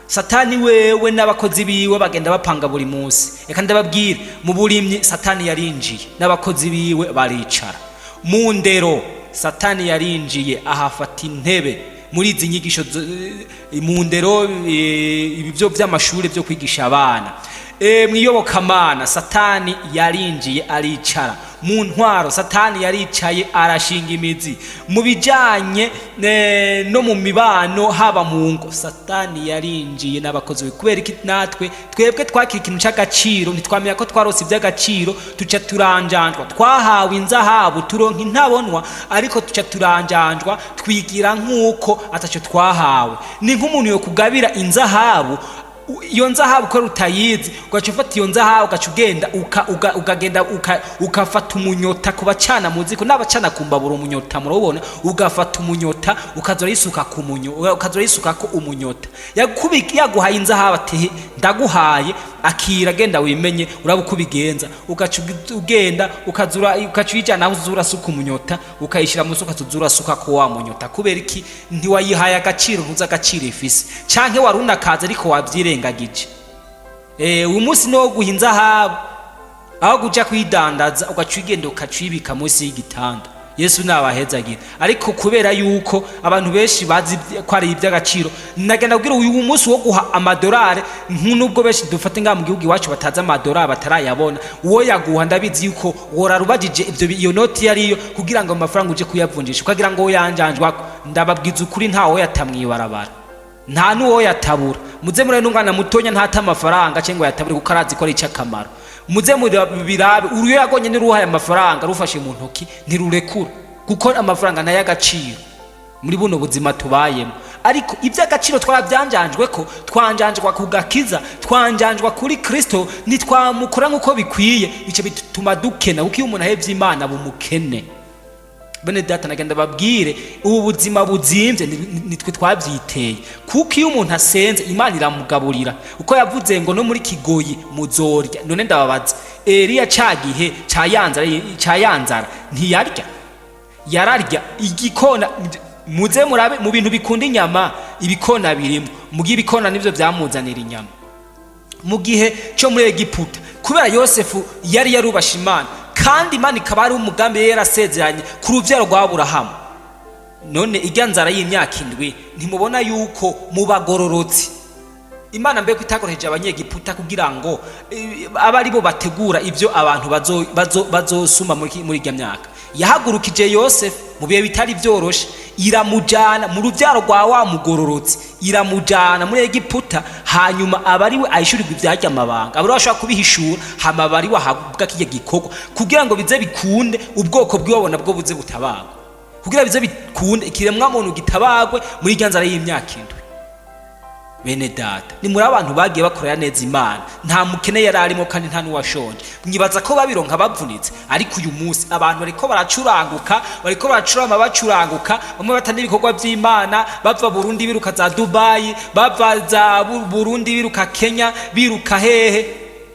Satani wewe n'abakozi biwe bagenda bapanga buri munsi. Reka ndababwire, mu burimyi Satani yarinjiye n'abakozi biwe baricara. Mu ndero Satani yarinjiye ahafata intebe. Muri izi nyigisho mu ndero, ibi byo by'amashuri byo kwigisha abana, mu iyobokamana Satani yarinjiye aricara. Mu ntwaro Satani yaricaye arashinga imizi. Mu bijanye no mu mibano, haba mu ngo, Satani yarinjiye n'abakozi be. Kubera iki? Natwe twebwe twakira ikintu cy'agaciro, ntitwamenya ko twarose iby'agaciro, tuca turanjanjwa. Twahawe inzahabu, turonka intabonwa, ariko tuca turanjanjwa, twigira nk'uko ataco twahawe. Ni nk'umuntu yo kugabira inzahabu, iyo nzahabu ko utayizi, ugaca ufata iyo nzahabu, ugaca ugenda ukagenda ukafata umunyota ku bacana muzi ko n'abacana ku mbabura umunyota murawubona, ugafata umunyota ukaza urayisuka ku munyo, ukaza urayisuka ko umunyota. Yaguhaye inzahabu ati ndaguhaye, akira, genda wimenye, uraba uko ubigenza. Ugaca ugenda ukaza ugaca uyijyana aho uza urasuka umunyota, ukayishyira munsi, ukaza urasuka ko wa munyota. Kubera iki? Ntiwayihaye agaciro, ntuzi agaciro ifise, canke wari unakaza ariko wabyirengagije. Uyu munsi niwo guha inzahabu, aho kuja kuyidandaza ugaca ugenda ukaca uyibika munsi y'igitanda. Yesu nabahezagira. Ariko kubera yuko abantu benshi bazi ko ari iby'agaciro, nagenda kubwira uyu munsi wo guha amadolari, nubwo benshi dufate ngaha mu gihugu iwacu batazi amadolari, batarayabona, uwo yaguha ndabizi yuko worarubajije ibyo iyo noti yariyo kugira ngo amafaranga uje kuyavunjisha, ukagira ngo yanjanjwako. Ndababwiza ukuri, ntawo yatamwibarabara, nta n'uwo yatabura. Muze mure n'umwana mutonya ntata amafaranga cyangwa yatabure, kuko arazi ko ari icy'akamaro. Muze mubirabe, uruyo yagonye niruhaye amafaranga rufashe mu ntoki ntirurekura, kuko amafaranga nayo agaciro muri buno buzima tubayemo. Ariko iby'agaciro twarabyanjanjwe, ko twanjanjwa ku gakiza, twanjanjwa kuri Kristo, ntitwamukora nk'uko bikwiye. Icyo bituma dukena, kuko iyo umuntu ahebye Imana bumukene. Bene data, nagenda babwire, ubu buzima buzimvye nitwe twabyiteye, kuko iyo umuntu asenze Imana iramugaburira, uko yavuze ngo no muri kigoyi muzorya. None ndababaza, Eliya ca gihe ca yanzara ntiyarya? Yararya igikona. Muze murabe mu bintu bikunda inyama, ibikona birimo. Mugihe ibikona nivyo vyamuzanira inyama mu gihe cyo muri Egiputa, kubera Yosefu yari yarubashe Imana, kandi Imana ikaba ari umugambi yari yarasezeranye ku rubyaro rwa Aburahamu. None ijya nzara y'imyaka 7, ntimubona yuko mu bagororotsi Imana mbega itakoresheje Abanyegiputa kugira ngo abe ari bo bategura ibyo abantu bazosuma muri irya myaka? Yahagurukije Yosefu mu bihe bitari byoroshe, iramujana mu rubyaro rwa wa mugororotsi, iramujana muri Egiputa, hanyuma aba ari we ahishurirwa ibyajya amabanga, aba ari we ashobora kubihishura, hama aba ari we ahabwa kirya gikorwa kugira ngo bize bikunde ubwoko bw'iwabo nabwo buze butabagwe, kugira bize bikunde ikiremwa muntu gitabagwe muri irya nzara y'imyaka 7. Bene data, ni muri abantu bagiye bakorera neza Imana, nta mukene yari arimo kandi nta n'uwashonje. Mwibaza ko babironka bavunitse? Ariko uyu munsi abantu bariko baracuranguka, bariko baracurama, bacuranguka, bamwe batana ibikorwa by'Imana, bava Burundi biruka za Dubayi, bava za Burundi biruka Kenya, biruka hehe,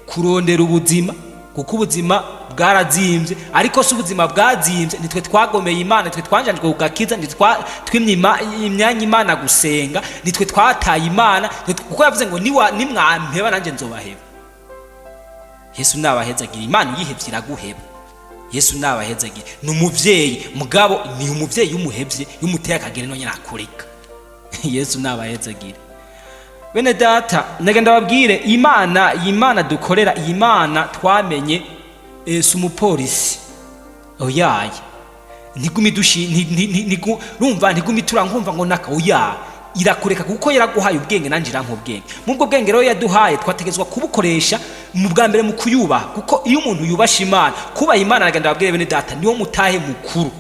kurondera ubuzima, kuko ubuzima bwarazimbye. Ariko si ubuzima bwazimbye, nitwe twagomeye Imana, nitwe twanjanjwe kugakiza, nitwe twimye imyanya Imana gusenga, nitwe twataye Imana, kuko yavuze ngo nimwampeba nanjye nzobaheba. Yesu nabahezagira. Imana uyihevye iraguheba. Yesu nabahezagira. Ni umuvyeyi, mugabo ni umuvyeyi y'umuhevye, y'umuteye akagera none akureka. Yesu nabahezagira. Bene data, ndagenda babwire, Imana, iyi Mana dukorera, iyi Mana twamenye, si umupolisi, oyaye. Ntigumi dushi rumva, ntigumi turankumva ngo naka, oya. Irakureka kuko yaraguhaye ubwenge, nanjye irampa ubwenge. Mu bwo bwenge rero yaduhaye, twategetswa kubukoresha mu bwa mbere mu kuyubaha, kuko iyo umuntu yubasha Imana, kubaha Imana, aragenda ababwire bene data, niwo mutahe mukuru.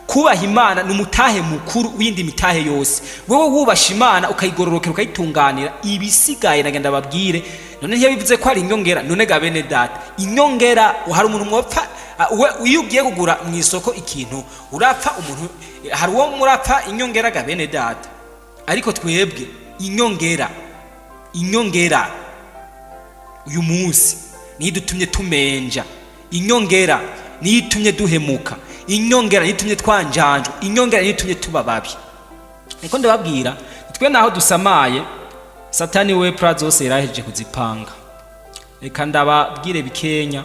Kubaha Imana ni umutahe mukuru w'indi mitahe yose. Wowe wubasha Imana, ukayigororokera, ukayitunganira, ibisigaye nagenda babwire. None ntiyabivuze ko ari inyongera? None ga bene data, inyongera, hari umuntu mwopfa iyo ugiye kugura mu isoko ikintu urapfa umuntu, hari uwo murapfa inyongera ga bene data? Ariko twebwe inyongera uyu munsi niyo idutumye tumenja, inyongera niyo itumye duhemuka, inyongera niyo itumye twanjanjwa, inyongera niyo itumye tuba babi. Niko ndababwira, twe naho dusamaye, Satani we plan zose yarahejeje kuzipanga. Reka ndababwire bikenya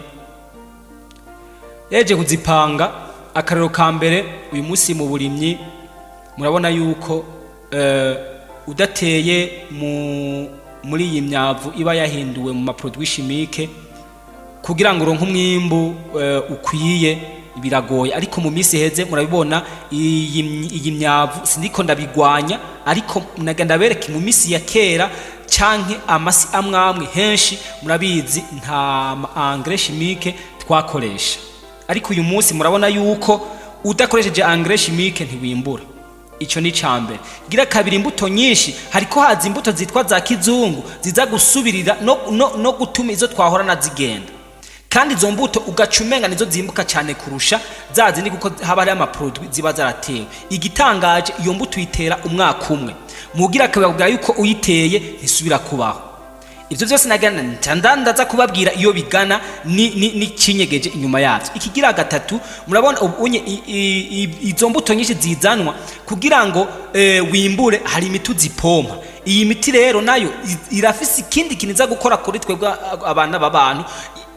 yahejeje kuzipanga. Akarero ka mbere, uyu munsi mu burimyi murabona yuko udateye muri iyi myavu iba yahinduwe mu ma produits chimiques kugira ngo uronke umwimbu ukwiye biragoye. Ariko mu minsi iheze murabibona, iyi myavu sindiko ndabigwanya, ariko naga ndabereke mu minsi ya kera canke amasi amwamwe henshi murabizi nta ma engrais chimique twakoresha. Ariko uyu munsi murabona yuko udakoresheje engrais chimique ntiwimbura. Ico ni cambere. Gira kabiri, imbuto nyinshi, hariko haza imbuto zitwa za kizungu ziza gusubirira no gutuma izo twahorana zigenda, kandi izo mbuto ugaca umenga nizo zimbuka cyane kurusha za zindi, kuko haba hariho ama produits ziba zaratewe. Igitangaje, iyo mbuto uyitera umwaka umwe, mugira akababwira yuko uyiteye ntisubira kubaho. Ibyo byose nagana ndaza kubabwira iyo bigana ni n'ikinyegeje inyuma yabyo. Ikigira gatatu, murabona ubu unye izo mbuto nyinshi zizanwa kugira ngo wimbure, hari imiti uzipompa. Iyi miti rero nayo irafise ikindi kintu iza gukora kuri twebwe abana b'abantu.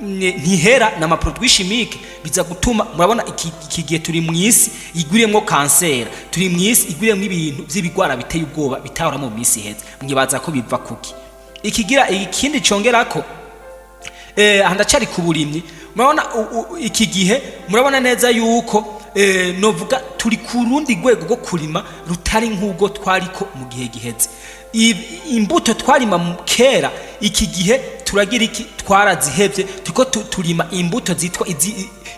ntihera na amaproduit chimique biza gutuma murabona iki gihe turi mu isi igwiriyemwo kanseri, turi mu isi igwiriyemwo ibintu vy'ibigwara biteye ubwoba bitahora mu minsi iheze. Mwibaza ko biva kuki? Ikigira ikindi congerako, aha ndacari ku burimyi. Murabona iki gihe murabona neza yuko novuga turi ku rundi rwego rwo kurima rutari nk'ubwo twariko mu gihe giheze. Imbuto twarima kera, iki gihe turagira iki? Twarazihevye, turiko turima imbuto zitwa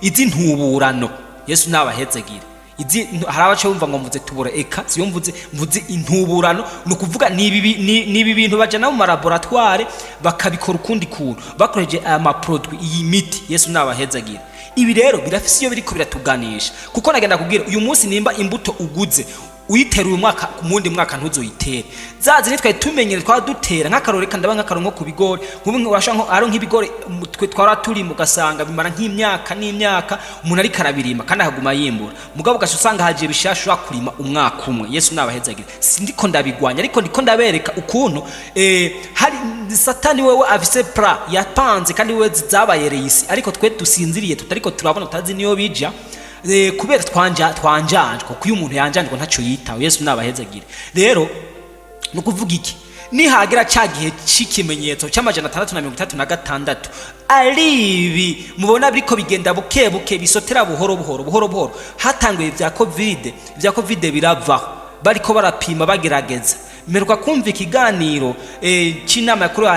iz'intuburano. Yesu nabahezegire. Izi hari abaca bumva ngo mvuze tubura, eka siyo mvuze, mvuze intuburano. Ni ukuvuga ni ibi bintu bajana mu malaboratoire bakabikora ukundi kuntu bakoresheje aya maproduit, iyi miti. Yesu nabahezagire. Ibi rero birafise iyo biriko biratuganisha, kuko nagenda kubwira uyu munsi, nimba imbuto uguze uyitera uyu mwaka, ku mundi mwaka ntuzoyitere za zindi twari tumenyere twaba dutera. Nk'akarore, reka ndaba nk'akarore nko ku bigori. Nk'ubu urashobora nko ari nk'ibigori, twe twara turima ugasanga bimara nk'imyaka n'imyaka umuntu ariko arabirima kandi akaguma yimbura, mugabo ugaca usanga hagiye bishasha ushobora kurima umwaka umwe. Yesu nabahezagire. Sindiko ndabigwanya, ariko ndiko ndabereka ukuntu hari Satani wewe afise plan yapanze, kandi wewe zabaye réussi, ariko twe dusinziriye, tutariko turabona, tutazi niyo bija, kubera twanjanjwe, kuko iyo umuntu yanjanjwe ntacyo yitaho. Yesu nabahezagire. Rero ni ukuvuga iki? Nihagera cya gihe cy'ikimenyetso cya 636, ari ibi mubona biriko bigenda buke buke, bisotera buhoro buhoro buhoro buhoro. Hatanguye ibya COVID, ibya COVID biravaho, bariko barapima bagerageza. Mperuka kumva ikiganiro c'inama yakuru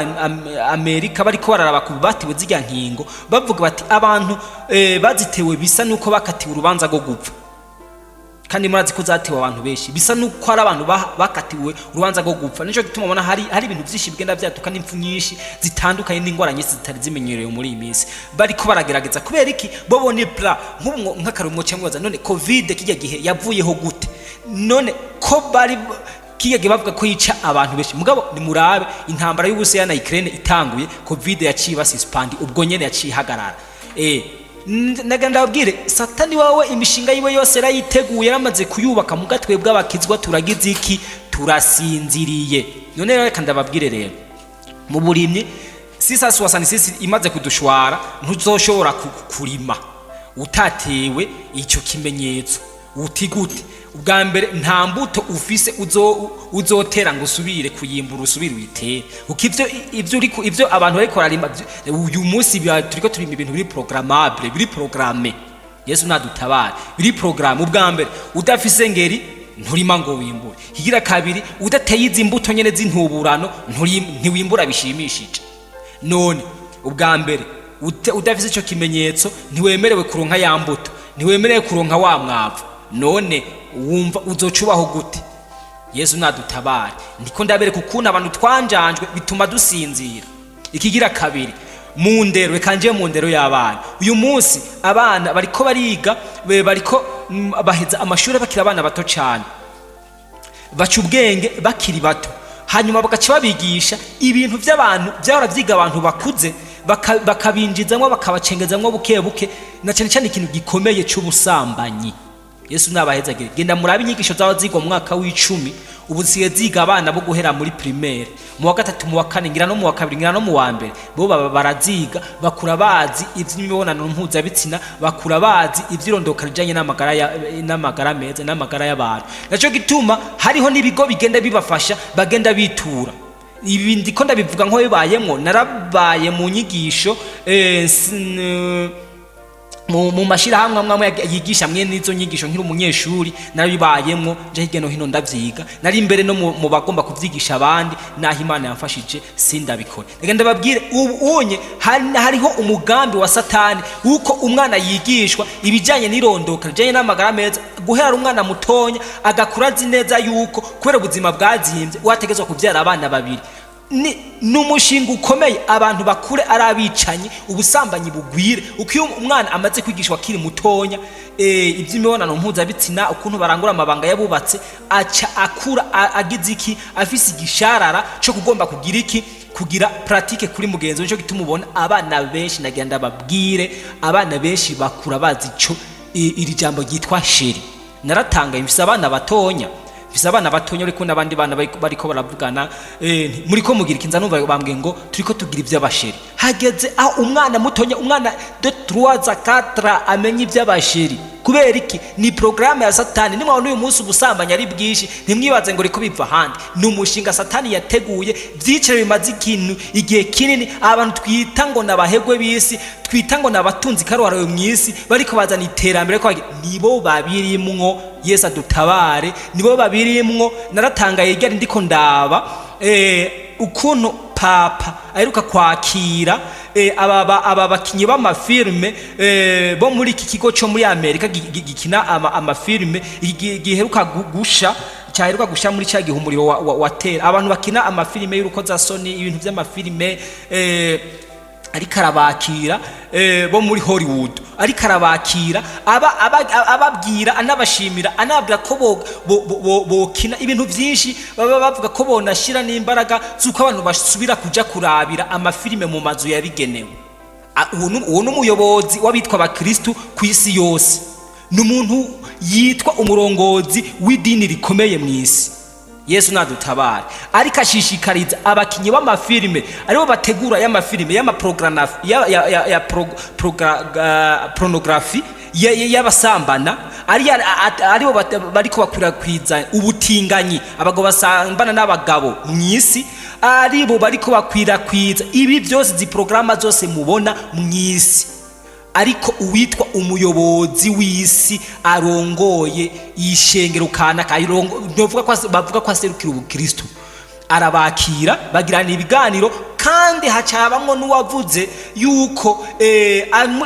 Amerika, bariko bararaba ku batiwe zirya nkingo, bavuga bati abantu bazitewe bisa nuko bakatiwe urubanza rwo gupfa. Kandi murazi ko zatewe abantu benshi, bisa nuko ari abantu bakatiwe urubanza rwo gupfa. Nico gituma ubona hari ibintu byinshi bigenda byaduka n'impfu nyinshi zitandukanye n'ingwara nyinshi zitari zimenyerewe muri iyi minsi. Bariko baragerageza kubera iki? Bo ni plan. Nk'ubu nk'akarumwo cyangwa none COVID kijya gihe yavuyeho gute? None ko bari kijya gihe bavuga ko yica abantu benshi, mugabo nimurabe intambara y'Uburusiya na Ukraine itanguye, COVID yaciye basuspend, ubwo nyene yaciye ihagarara. Naga ndababwire, Satani wawe imishinga yiwe yose yarayiteguye, yaramaze kuyubaka, muga twebwe abakizwa turagize iki? Turasinziriye. None rero reka ndababwire rero, mu burimyi 666 imaze kudushwara, ntuzoshobora kurima utatewe icyo kimenyetso. Uti gute? Ubwa mbere, nta mbuto ufise uzotera ngo usubire kuyimbura, usubire uyitere, kuko ivyo uriko, ivyo abantu bariko bararima uyu munsi, turiko turima ibintu biri programmable, biri programmé. Yesu nadutabare. Biri programme. Ubwa mbere, udafise ngeri nturima ngo wimbure. Higira kabiri, udateye izi mbuto nyene z'intuburano ntiwimbura bishimishije. None ubwa mbere udafise ico kimenyetso ntiwemerewe kuronka ya mbuto, ntiwemerewe kuronka wa mwavu. None wumva uzoca ubaho gute? Yesu nadutabare. Ndiko ndabereka ukuntu abantu twanjanjwe bituma dusinzira. Ikigira kabiri, mu ndero, reka nje mu ndero y'abana. Uyu munsi abana bariko bariga, bariko baheza amashuri bakiri abana bato cyane, baca ubwenge bakiri bato, hanyuma bagaca babigisha ibintu by'abantu byahora byiga abantu bakuze, bakabinjizamwo, bakabacengezamwo buke buke, na cyane cyane ikintu gikomeye cy'ubusambanyi. Yesu nabahezagire. Genda murabe inyigisho zaba zigwa mu mwaka w'icumi, ubu zisigaye ziga abana bo guhera muri primaire, mu wa gatatu, mu wa kane, ngira no mu wa kabiri, ngira no mu wa mbere. Bo baba baraziga, bakura bazi iby'imibonano mpuzabitsina, bakura bazi iby'irondoka rijanye n'amagara meza n'amagara y'abantu. Naco gituma hariho n'ibigo bigenda bibafasha, bagenda bitura. Ibi ndiko ndabivuga nko bibayemwo, narabaye mu nyigisho mu mashirahamwe amwe amwe yigisha mwe n'izo nyigisho. Nkiri umunyeshuri narabibayemwo, nje hirya no hino ndavyiga, nari imbere no mu bagomba kuvyigisha abandi, naho Imana yamfashije sindabikora. Reka ndababwire, ubu unye hariho umugambi wa Satani wuko umwana yigishwa ibijanye n'irondoka rijanye n'amagara meza guhera ari umwana mutonya, agakura azi neza yuko kubera ubuzima bwazimbye wategezwa kuvyara abana babiri. Ni umushinga ukomeye, abantu bakure ari abicanyi, ubusambanyi bugwire. Uko iyo umwana amaze kwigishwa akiri mutonya iby'imibonano mpuzabitsina, ukuntu barangura amabanga yabubatse, aca akura agize iki? Afise igisharara cyo kugomba kugira iki? Kugira pratique kuri mugenzi we. Nico gituma ubona abana benshi, nagira ndababwire, abana benshi bakura bazi ico iri jambo ryitwa chéri. Naratangaye, mfise abana batonya, mfise abana batonya, Mfise abana batonya, ariko n'abandi bana bariko baravugana, muriko mugira iki? Nza numva bambwiye ngo turiko tugira ivy'abachéri. Hageze aho umwana mutonya, umwana de 3 à 4, amenya ivy'abachéri. Kubera iki? Ni porogaramu ya Satani. Nimwabona uyu munsi ubusambanyi ari bwinshi, ntimwibaze ngo riko biva ahandi, ni umushinga Satani yateguye. Byiciro bimaze ikintu igihe kinini. Abantu twita ngo nabahegwe b'isi, twita ngo nabatunzi karuhariwe mu isi, bariko bazana iterambere, ariko nibo babirimwo. Yesu adutabare, nibo babirimwo. Naratangaye ryari ndiko ndaba ukuntu Papa aheruka kwakira aba bakinyi b'amafilme bo muri iki kigo cyo muri Amerika gikina amafilme giheruka gusha, cyaheruka gusha muri cya gihe umuriro watera. Abantu bakina amafilme y'urukozasoni, ibintu by'amafilme, ariko arabakira bo muri Hollywood, ariko arabakira ababwira, anabashimira, anababwira ko bokina ibintu byinshi. Baba bavuga ko bonashyira n'imbaraga z'uko abantu basubira kuja kurabira amafilime mu mazu yabigenewe. Uwo ni umuyobozi w'abitwa abakristu ku isi yose, ni umuntu yitwa umurongozi w'idini rikomeye mu isi. Yesu nadutabare. Ariko ashishikariza abakinyi b'amafilime, aribo bategura y'amafilime ya pornography y'abasambana, aribo bariko bakwirakwiza ubutinganyi, abagabo basambana n'abagabo mu isi, aribo bariko bakwirakwiza ibi byose, izi porogaramu zose mubona mu isi. Ariko uwitwa umuyobozi w'isi arongoye ishengero kanaka, novuga ko bavuga ko aserukira ubukristo, arabakira, bagirana ibiganiro, kandi hacabamwo n'uwavuze yuko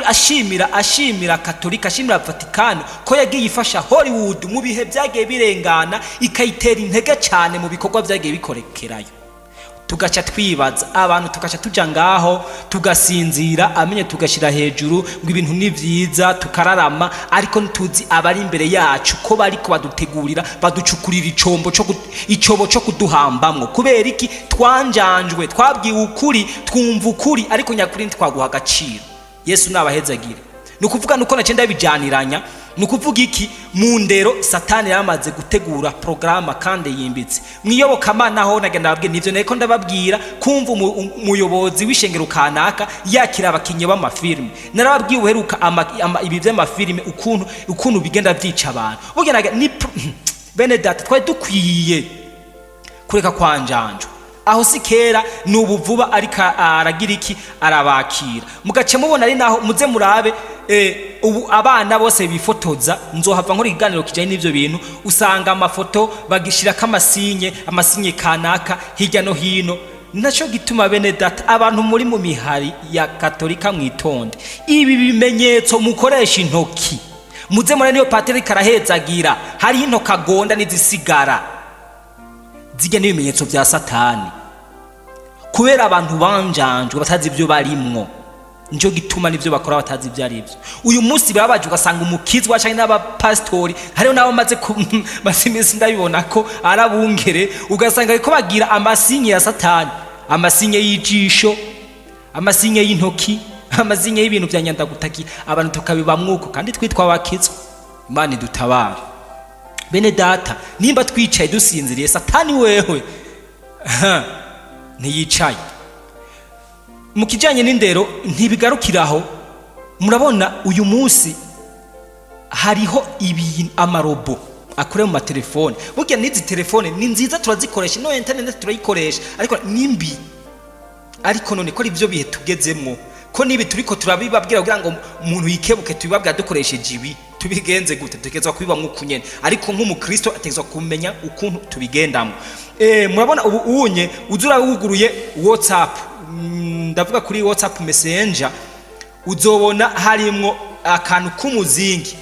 ashimira Katolika, ashimira Vatikano ko yagiye ifasha Hollywood mu bihe byagiye birengana, ikayitera intege cyane mu bikorwa byagiye bikorekerayo. Tugaca twibaza, abantu tugaca tuja ngaho tugasinzira, amenye tugashyira hejuru ngo ibintu ni byiza, tukararama, ariko ntituzi abari imbere yacu ko bariko badutegurira, baducukurira icombo co icobo co kuduhambamwo. Kubera iki? Twanjanjwe, twabwiwe ukuri, twumva ukuri, ariko nyakuri ntitwaguha agaciro. Yesu nabahezagire. Ni ukuvuga nuko nace ndabijaniranya, ni ukuvuga iki? Mu ndero Satani yamaze gutegura porogaramu kandi yimbitse. Mu iyobokamana ho nagenda babwira nivyo, nariko ndababwira kumva umuyobozi w'ishengero kanaka yakira abakinyi b'amafilime. Narababwiye uheruka ibi vy'amafilime, ukuntu bigenda vyica abantu. Burya ni bene data, twari dukwiye kureka kwanjanjwa. Aho si kera, ni ubu vuba. Ariko aragira iki? Arabakira, mugace mubona ari naho muze murabe. Ubu abana bose bifotoza, nzohava nkora ikiganiro kijanye n'ivyo bintu. Usanga amafoto bagishirako amasinye, amasinye kanaka hirya no hino. Naco gituma, bene data, abantu muri mu mihari ya Katolika, mwitonde ibi bimenyetso mukoresha intoki. Muze mura niyo patiri karahezagira, hariho intoki agonda n'izisigara zijya n'ibimenyetso bya Satani. Kubera abantu banjanjwe, batazi ibyo barimwo, nicyo gituma n'ibyo bakora batazi ibyo ari byo. Uyu munsi barabaje, ugasanga umukizwa cyangwa n'abapasitori, hariho n'abo maze maze iminsi ndabibona ko ari abungere, ugasanga bariko bagira amasinye ya Satani, amasinye y'ijisho, amasinye y'intoki, amasinye y'ibintu bya nyandagutaki. Abantu tukabibamwo uko kandi twitwa abakizwa. Imana idutabare. Bene data, nimba twicaye dusinziriye, Satani wewe ntiyicaye. Mu kijyanye n'indero ntibigarukiraho. Murabona uyu munsi hariho ibintu, amarobo akorewe mu matelefone. Burya n'izi telefone ni nziza, turazikoresha, no internet turayikoresha, ariko ni mbi. Ariko none ko ari byo bihe tugezemwo, ko nibi turiko turabibabwira kugira ngo umuntu yikebuke, tubibabwira dukoresheje ibi, tubigenze gute? Dutegerezwa kubibamwo uku nyene, ariko nk'umukristo ategerezwa kumenya ukuntu tubigendamo. Murabona ubu unye uza wuguruye WhatsApp, ndavuga kuri WhatsApp Messenger, uzobona harimwo akantu k'umuzingi,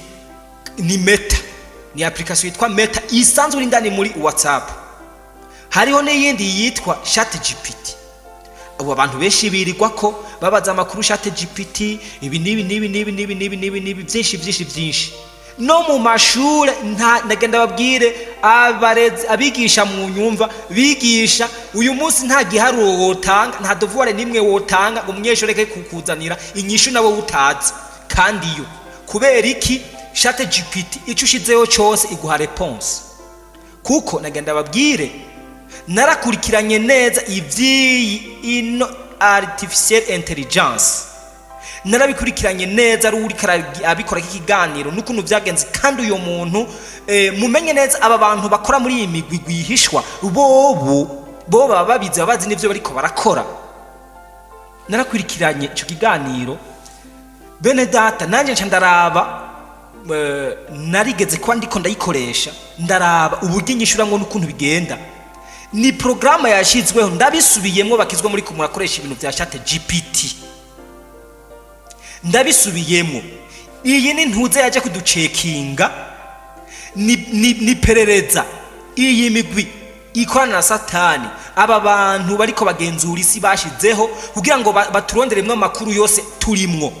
ni Meta, ni application yitwa Meta isanzwe iri indani muri WhatsApp. Hariho n'iyindi yitwa ChatGPT. Ubu abantu benshi birirwa ko babaza amakuru ChatGPT, ibi n'ibi n'ibi n'ibi n'ibi n'ibi n'ibi n'ibi, byinshi byinshi byinshi. No mu mashure, nta ndagenda babwire abarezi, abigisha mu nyumva bigisha uyu munsi, nta giharuro wotanga, nta devoir nimwe wotanga ngo umunyeshuri reke kukuzanira inyishu nawe utazi. Kandi iyo kubera iki? ChatGPT icyo ushizeho cyose iguha réponse. Kuko nagenda babwire, narakurikiranye neza iby'iyi ino artificial intelligence, narabikurikiranye neza, ari uriko abikora ikiganiro n'ukuntu byagenze. Kandi uyo muntu, mumenye neza, aba bantu bakora muri iyi migwi rwihishwa, bobo bo baba babizi, baba bazi n'ivyo bariko barakora. Narakurikiranye ico kiganiro, bene data, nanjye nca ndaraba, narigeze kuba ndiko ndayikoresha, ndaraba uburyo inyishuramwo n'ukuntu bigenda. Ni porogaramu yashyizweho, ndabisubiyemwo, bakizwa muri murakoresha ibintu bya Chat GPT. Ndabisubiyemwo, iyi ni ntuze yaje kuducekinga, ni perereza. Iyi migwi ikorana na Satani, aba bantu bariko bagenzura isi bashizeho kugira ngo baturonderemwo amakuru yose turimwo,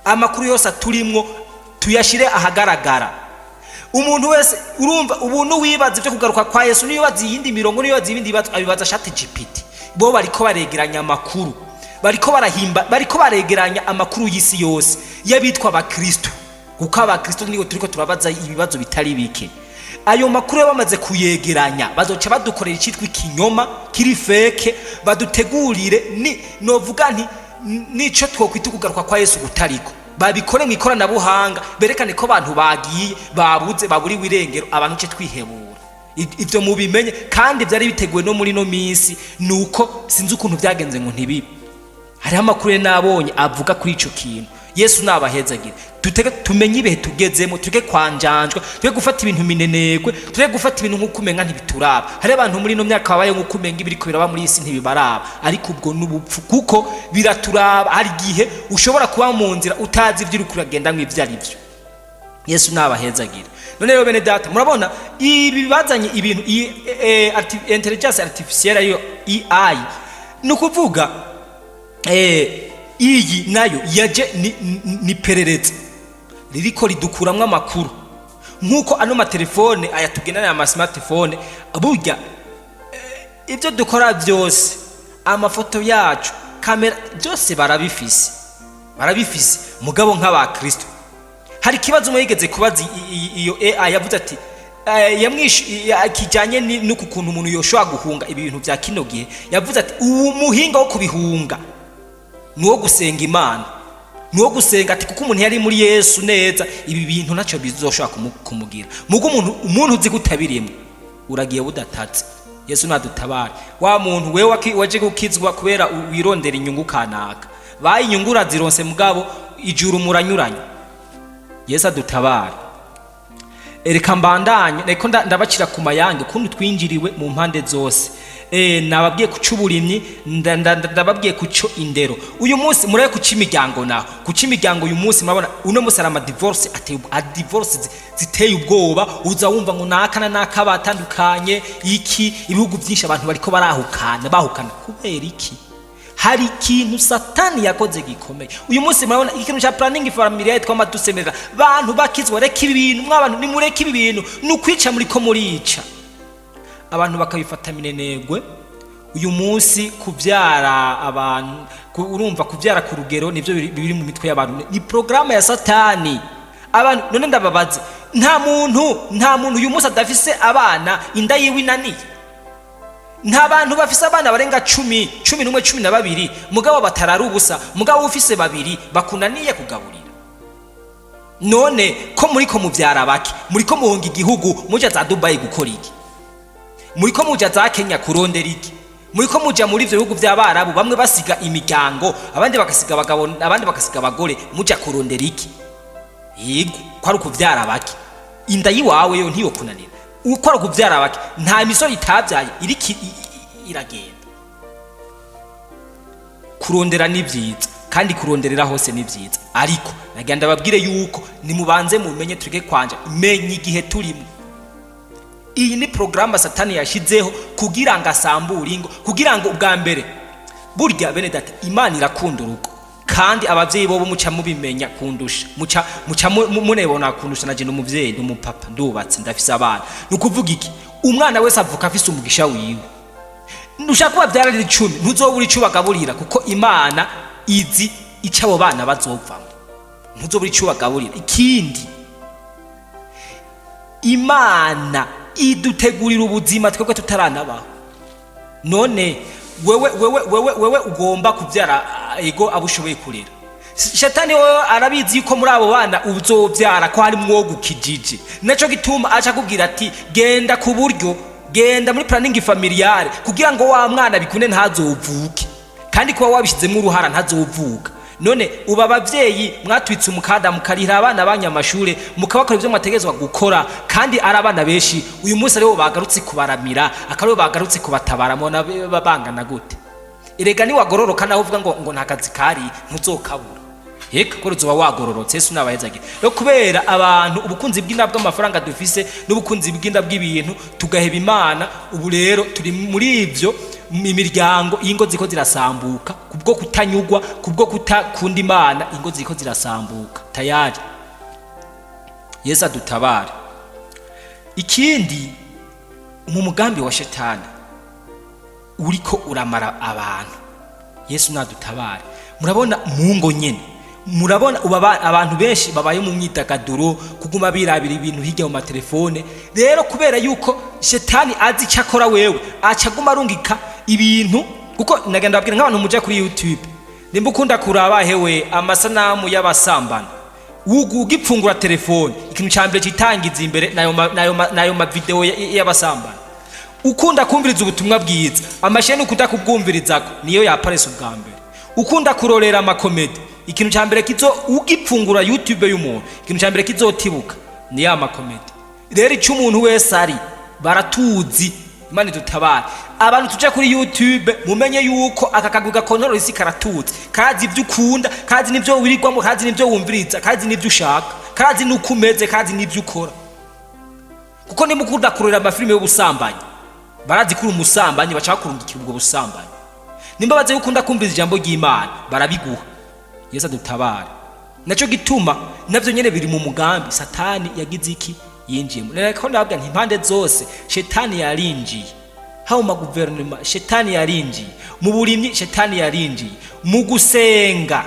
amakuru yose aturimwo tuyashire ahagaragara. Umuntu wese, urumva, ubuntu wibaza ibyo kugaruka kwa Yesu, niyo iyindi mirongo, niyo ibindi bibazo, abibaza Chat GPT. Bo bariko baregeranya amakuru, bariko barahimba, bariko baregeranya amakuru y'isi yose y'abitwa abakristo, kuko abakristo nibo turiko turabaza ibibazo bitari bike. Ayo makuru yo bamaze kuyegeranya, bazoca badukorera icitwa ikinyoma kiri fake, badutegurire ni novuga nti nico twokwita ukugaruka kwa Yesu kutariko. Babikore mu ikoranabuhanga, berekane ko abantu bagiye, babuze, baburiwe irengero, abantu ce twihebura. Ivyo mubimenye. Kandi vyari biteguwe no muri no minsi, nuko sinzi ukuntu vyagenze ngo ntibibe. Hariho amakuru rero nabonye avuga kuri ico kintu. Yesu nabahezagire. Tutege tumenye ibihe tugezemo, tureke kwanjanjwa, tureke gufata ibintu minenegwe, tureke gufata ibintu nk'uko umenga ntibituraba. Hari abantu muri ino myaka babaye nk'uko umenga ibiriko biraba muri iyi si ntibibaraba, ariko ubwo n'ubupfu, kuko biraturaba. Hari igihe ushobora kuba mu nzira utazi ibyo uriko uragendamwo ibyo ari byo. Yesu nabahezagire. None rero, bene data, murabona ibi bazanye ibintu, iyi intelligence artificielle, ariyo AI, ni ukuvuga iyi nayo yaje ni perereza ririko ridukuramwo amakuru, nk'uko ano matelefone aya tugendana, ama smartphone, burya ibyo dukora byose, amafoto yacu, kamera, byose barabifise, barabifise. Mugabo nk'abakristo, hari ikibazo umwe yigeze kubaza iyo AI, yavuze ati kijyanye n'uku kuntu umuntu yoshobora guhunga ibintu bya kino gihe. Yavuze ati uwo muhinga wo kubihunga ni uwo gusenga Imana, ni uwo gusenga, ati kuko umuntu yari muri Yesu neza, ibi bintu ntacyo bizoshobora kumugira. Mugo umuntu uzi kutabirimo, uragiye budatatse. Yesu nadutabare. Wa muntu wewe waje gukizwa kubera wirondera inyungu kanaka, baye inyungu urazironse, mugabo ijuru muranyuranye. Yesu adutabare. Reka mbandanye, reko ndabacira ku mayange ukuntu twinjiriwe mu mpande zose. Nababwiye ku c'uburimyi, ndababwiye ku co indero. Uyu munsi murabe ku c'imiryango naho, ku c'imiryango uyu munsi murabona, uno munsi hari ama divorce ateye divorce ziteye ubwoba. Uza wumva ngo naka na naka batandukanye iki. Ibihugu byinshi abantu bariko barahukana, bahukana kubera iki? Hari ikintu Satani yakoze gikomeye. Uyu munsi murabona ikintu cya planning familiale twama dusemerera. Bantu bakizwa, reka ibi bintu, mwabantu nimureke ibi bintu, ni ukwica, muriko murica abantu, bakabifata minenegwe. Uyu munsi kubyara abantu, urumva, kubyara ku rugero nibyo biri mu mitwe y'abantu, ni porogaramu ya Satani. Abantu none ndababaze, nta muntu uyu munsi adafise abana, inda yiwe inaniye? Nta bantu bafise abana barenga 10, 11, 12, mugabo batarara ubusa, mugabo ufise babiri bakunaniye kugaburira? None ko muriko muvyara bake, muriko muhunga igihugu muja za Dubayi gukora iki? Muriko muja za Kenya kurondera iki? Muriko muja muri ivyo bihugu vy'Abarabu, bamwe basiga imiryango, abandi bagasiga abagabo, abandi bagasiga abagore, muja kurondera iki? Yego, ko ari ukuvyara bake, inda yiwawe yo ntiyokunanira. Uko ari ukuvyara bake, nta misoro itabyaye iriko iragenda. Kurondera ni vyiza, kandi kuronderera hose ni vyiza, ariko nagira ndababwire yuko nimubanze mumenye, tureke kwanja, menya igihe turimo. Iyi ni porogaramu Satani yashyizeho kugira ngo asambure ingo, kugira ngo ubwa mbere, burya bene data, Imana irakunda urugo, kandi ababyeyi bobo muca mubimenya kundusha, muca munebona kundusha. Naje n'umuvyeyi, n'umupapa, ndubatse, ndafise abana. Ni ukuvuga iki? Umwana wese avuka afise umugisha wiwe. Nushaka kubabyarira 10, ntuzobura ico ubagaburira, kuko Imana izi ico abo bana bazovamo, ntuzobura ico ubagaburira. Ikindi, Imana Idutegurira ubuzima twebwe tutaranabaho. None wewe ugomba kubyara, ego, abo ushoboye kurera. Shetani wewe arabizi yuko muri abo bana uzobyara ko harimo uwo gukijije. Naco gituma aca akubwira ati: "Genda ku buryo, genda muri planning familiale kugira ngo wa mwana bikunde ntazovuke." Kandi kuba wabishizemo uruhara, ntazovuka. None ubu abavyeyi mwatwitse umukanda, mukarihira abana banyu amashure, mukabakora ibyo mwategerezwa gukora, kandi ari abana benshi, uyu munsi aribo bagarutse kubaramira, akaba aribo bagarutse kubatabara, mubona bangana gute? Erega niwagororoka, naho uvuga ngo nta kazi kari, ntuzokabura. Eka ko uzoba wagororotse. Yesu nabahezagira. Rero kubera abantu ubukunzi bw'inda bw'amafaranga dufise n'ubukunzi bw'inda bw'ibintu, tugaheba Imana, ubu rero turi muri ivyo. Imiryango, ingo ziko zirasambuka kubwo kutanyugwa, kubwo kutakunda Imana. Ingo ziko zirasambuka tayari. Yesu adutabare. Ikindi, mu mugambi wa Shetani uriko uramara abantu, Yesu nadutabare. Murabona mu ngo nyene, murabona ubu abantu benshi babaye mu myidagaduro, kuguma birabira ibintu hirya mu matelefone. Rero kubera yuko Shetani azi icyo akora, wewe aca aguma arungika ibintu. Kuko nagenda babwira nk'abantu muja kuri YouTube, nimba ukunda kuraba hewe amasanamu y'abasambana, ugipfungura telefone, ikintu ca mbere citangiza imbere nayo mavideo y'abasambana. Ukunda kumviriza ubutumwa bwiza, amasheni ukunda kubwumvirizako niyo yaparese ubwa mbere. Ukunda kurorera amakomedi, ikintu cya mbere kizo ugipfungura YouTube y'umuntu, ikintu cya mbere kizotibuka ni ya makomedi. Rero icyo umuntu wese ari baratuzi. Imana idutabare. Abantu tuja kuri YouTube, mumenye yuko aka kagwi gakontorora isi karatuzi, kazi ibyo ukunda, kazi n'ibyo wirirwamo, kazi n'ibyo wumviriza, kazi n'ibyo ushaka, kazi n'uko umeze, kazi n'ibyo ukora. Kuko niba ukunda kurorera amafilime y'ubusambanyi, barazi ko uri umusambanyi, baca bakurungikira ubwo busambanyi. Nimba bazi ko ukunda kumviriza ijambo ry'Imana, barabiguha. Yesu adutabare. Nacyo gituma navyo nyene biri mu mugambi Satani yagize iki yinjiyemo. Rero ndababwira nti impande zose Shetani yarinjiye. Haba mu maguverinoma, Shetani yarinjiye. Mu burimyi, Shetani yarinjiye. Mu gusenga,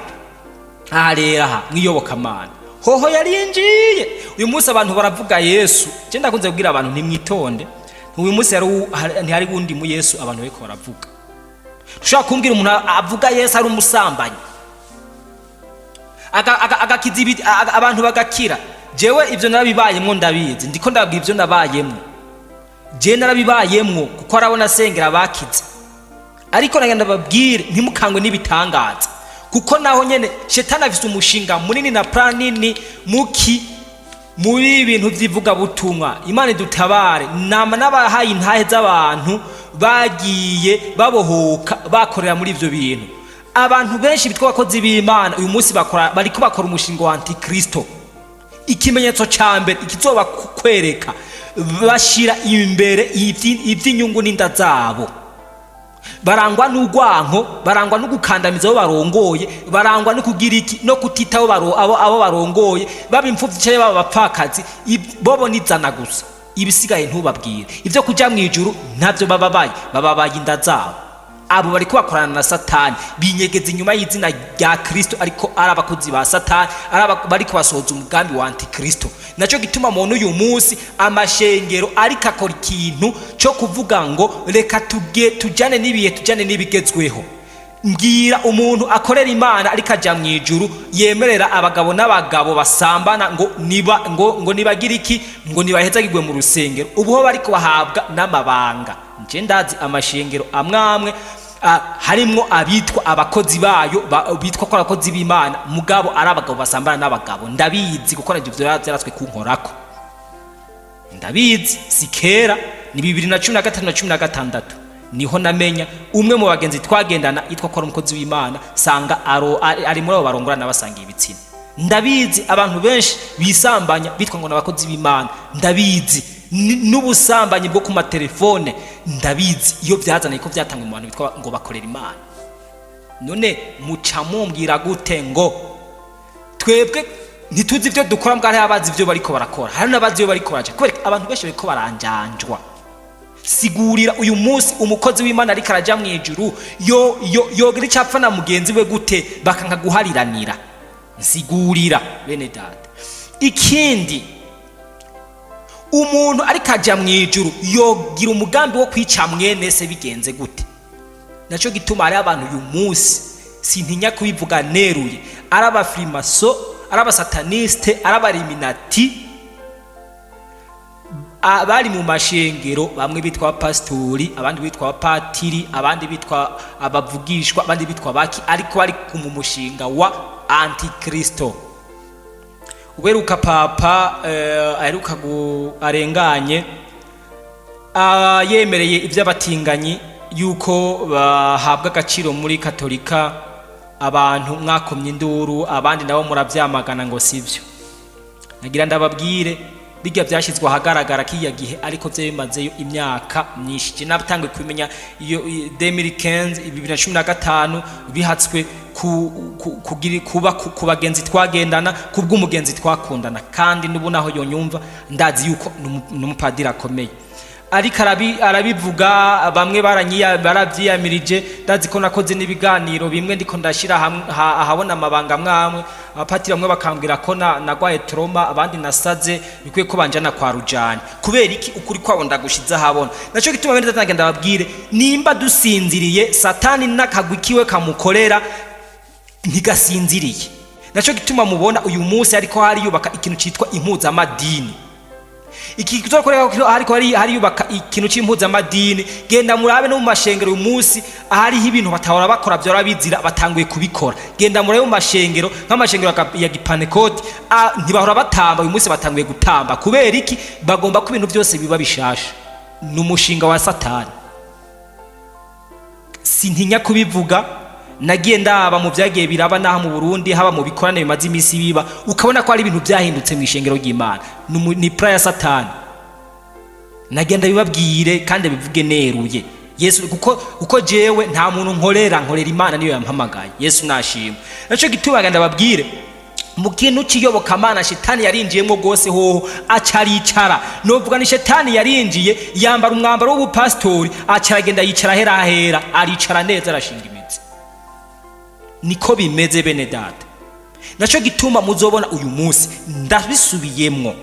aha rero, aha mwiyobokamana hoho yarinjiye. Uyu munsi abantu baravuga Yesu. Je ndakunze kubwira abantu ntimwitonde, uyu munsi ntihari wundi mu Yesu abantu bariko baravuga. Ushobora kumbwira umuntu avuga Yesu ari umusambanyi, agakiza abantu bagakira? Jewe ibyo narabibayemwo, ndabizi. Ndiko ndabwira ibyo nabayemwo. Je narabibayemwo, kuko arabona asengera abakize. Ariko nagenda babwire, ntimukangwe n'ibitangaza, kuko naho nyene Shetani afise umushinga munini na plan nini muki muri ibintu vy'ivugabutumwa. Imana idutabare. Nama n'abahaye intahe z'abantu bagiye babohoka bakorera muri ivyo bintu. Abantu benshi bitwa abakozi b'Imana uyu munsi bakora, bariko bakora umushinga wa antikristo. Ikimenyetso ca mbere ikizoba kwereka, bashira imbere ivy'inyungu n'inda zabo. Barangwa n'urwanko, barangwa no gukandamiza abo barongoye, barangwa no kugira iki, no kutitaho abo barongoye, baba imfuvyi canke baba abapfakazi. Bobo nizana gusa, ibisigaye ntubabwire. Ivyo kuja mw'ijuru ntavyo bababaye, bababaye inda zabo. Abo bariko bakorana na Satani, binyegeza inyuma y'izina rya Kristo, ariko ari abakozi ba Satani, ari bariko basohoza umugambi wa antikristo. Naco gituma muntu uyu munsi amashengero ariko akora ikintu cyo kuvuga ngo reka tuge tujane n'ibihe, tujane n'ibigezweho. Mbwira umuntu akorera Imana ariko ajya mu ijuru yemerera abagabo n'abagabo basambana ngo niba ngo nibagira iki, ngo nibahezagirwe mu rusengero. Ubu ho bariko bahabwa n'amabanga. Nje ndazi amashengero amwamwe harimwo abitwa abakozi bayo, bitwa ko abakozi b'Imana, mugabo ari abagabo basambana n'abagabo. Ndabizi kuko navyo vyaratswe kunkorako. Ndabizi, si kera, ni 2015 na 16 niho namenya umwe mu bagenzi twagendana yitwa ko ari umukozi w'Imana, sanga ari muri abo barongorana basangiye ibitsina. Ndabizi, abantu benshi bisambanya bitwa ngo ni abakozi b'Imana. Ndabizi n'ubusambanyi bwo ku matelefone. Ndabizi iyo byazaniye ko byatangwa mu bantu bitwa ngo bakorera Imana. None muca mumbwira gute ngo twebwe ntituzi ibyo dukora, mbwa hariho abazi ibyo bariko barakora, hari n'abazi iyo bariko baraja? Kubera abantu benshi bariko baranjanjwa. Sigurira uyu munsi umukozi w'Imana ariko araja mu ijuru yo yo yogira icapfa na mugenzi we gute, bakanka guhariranira? Nsigurira, bene data. Ikindi, Umuntu ariko ajya mu ijuru yogira umugambi wo kwica mwene se bigenze gute? Nacyo gituma hariho abantu uyu munsi, sintinya kubivuga neruye, ari abafirimaso, ari abasataniste, ari abariminati bari mu mashengero, bamwe bitwa abapasitori, abandi bitwa abapatiri, abandi bitwa abavugishwa, abandi bitwa baki, ariko bari mu mushinga wa antikristo. Uberuka papa aheruka arenganye, yemereye iby'abatinganyi yuko bahabwa agaciro muri Katolika. Abantu mwakomye induru, abandi nabo murabyamagana ngo sibyo. Nagira ndababwire, bijya byashyizwe ahagaragara k'iya gihe, ariko byo bimazeyo imyaka myinshi. Je natangiye kubimenya iyo 2015, 2015, bihatswe kuba ku bagenzi twagendana, kubw'umugenzi twakundana, kandi n'ubu naho yonyumva ndazi yuko n'umupadiri akomeye, ariko arabivuga. Bamwe barabyiyamirije. Ndazi ko nakoze n'ibiganiro bimwe ndiko ndashyira ahabona amabanga amwe, abapatiri bamwe bakambwira ko nagwaye trauma, abandi nasaze, bikwiye ko banjana kwa rujani. Kubera iki? Ukuri kwabo ndagushize ahabona. Naco gituma bene data ngenda babwire, nimba dusinziriye, Satani n'akagwi kiwe kamukorera ntigasinziriye. Naco gituma mubona uyu munsi ariko hariyubaka ikintu citwa impuzamadini. Iki kizokoreka ariko hari yubaka ikintu c'impuzamadini. Genda murabe no mu mashengero uyu munsi, ahariho ibintu batahora bakora vyora bizira, batanguye kubikora. Genda murabe mu mashengero, nk'amashengero ya gipanekoti, ntibahora batamba, uyu munsi batanguye gutamba. Kubera iki? Bagomba ko ibintu byose biba bishasha. Ni umushinga wa Satani, sintinya kubivuga. Nagiye ndaba mu byagiye biraba n'aha mu Burundi, haba mu bikorane bimaze iminsi biba, ukabona ko hari ibintu byahindutse mu ishengero ry'Imana. Ni plan ya Satani. Nagenda bibabwire kandi bivuge neruye. Yesu, kuko jewe nta muntu nkorera, nkorera Imana, niyo yampamagaye. Yesu nashimwe. Naco gituma ndababwire, mu kintu cy'iyobokamana shetani yarinjiyemo rwose hoho, acaricara. Novuga ni shetani yarinjiye, yambara umwambaro w'ubupasitori, aca aragenda yicara ahera ahera, aricara neza, arashinga imizi. Niko bimeze bene data. Naco gituma muzobona uyu munsi, ndabisubiyemwo,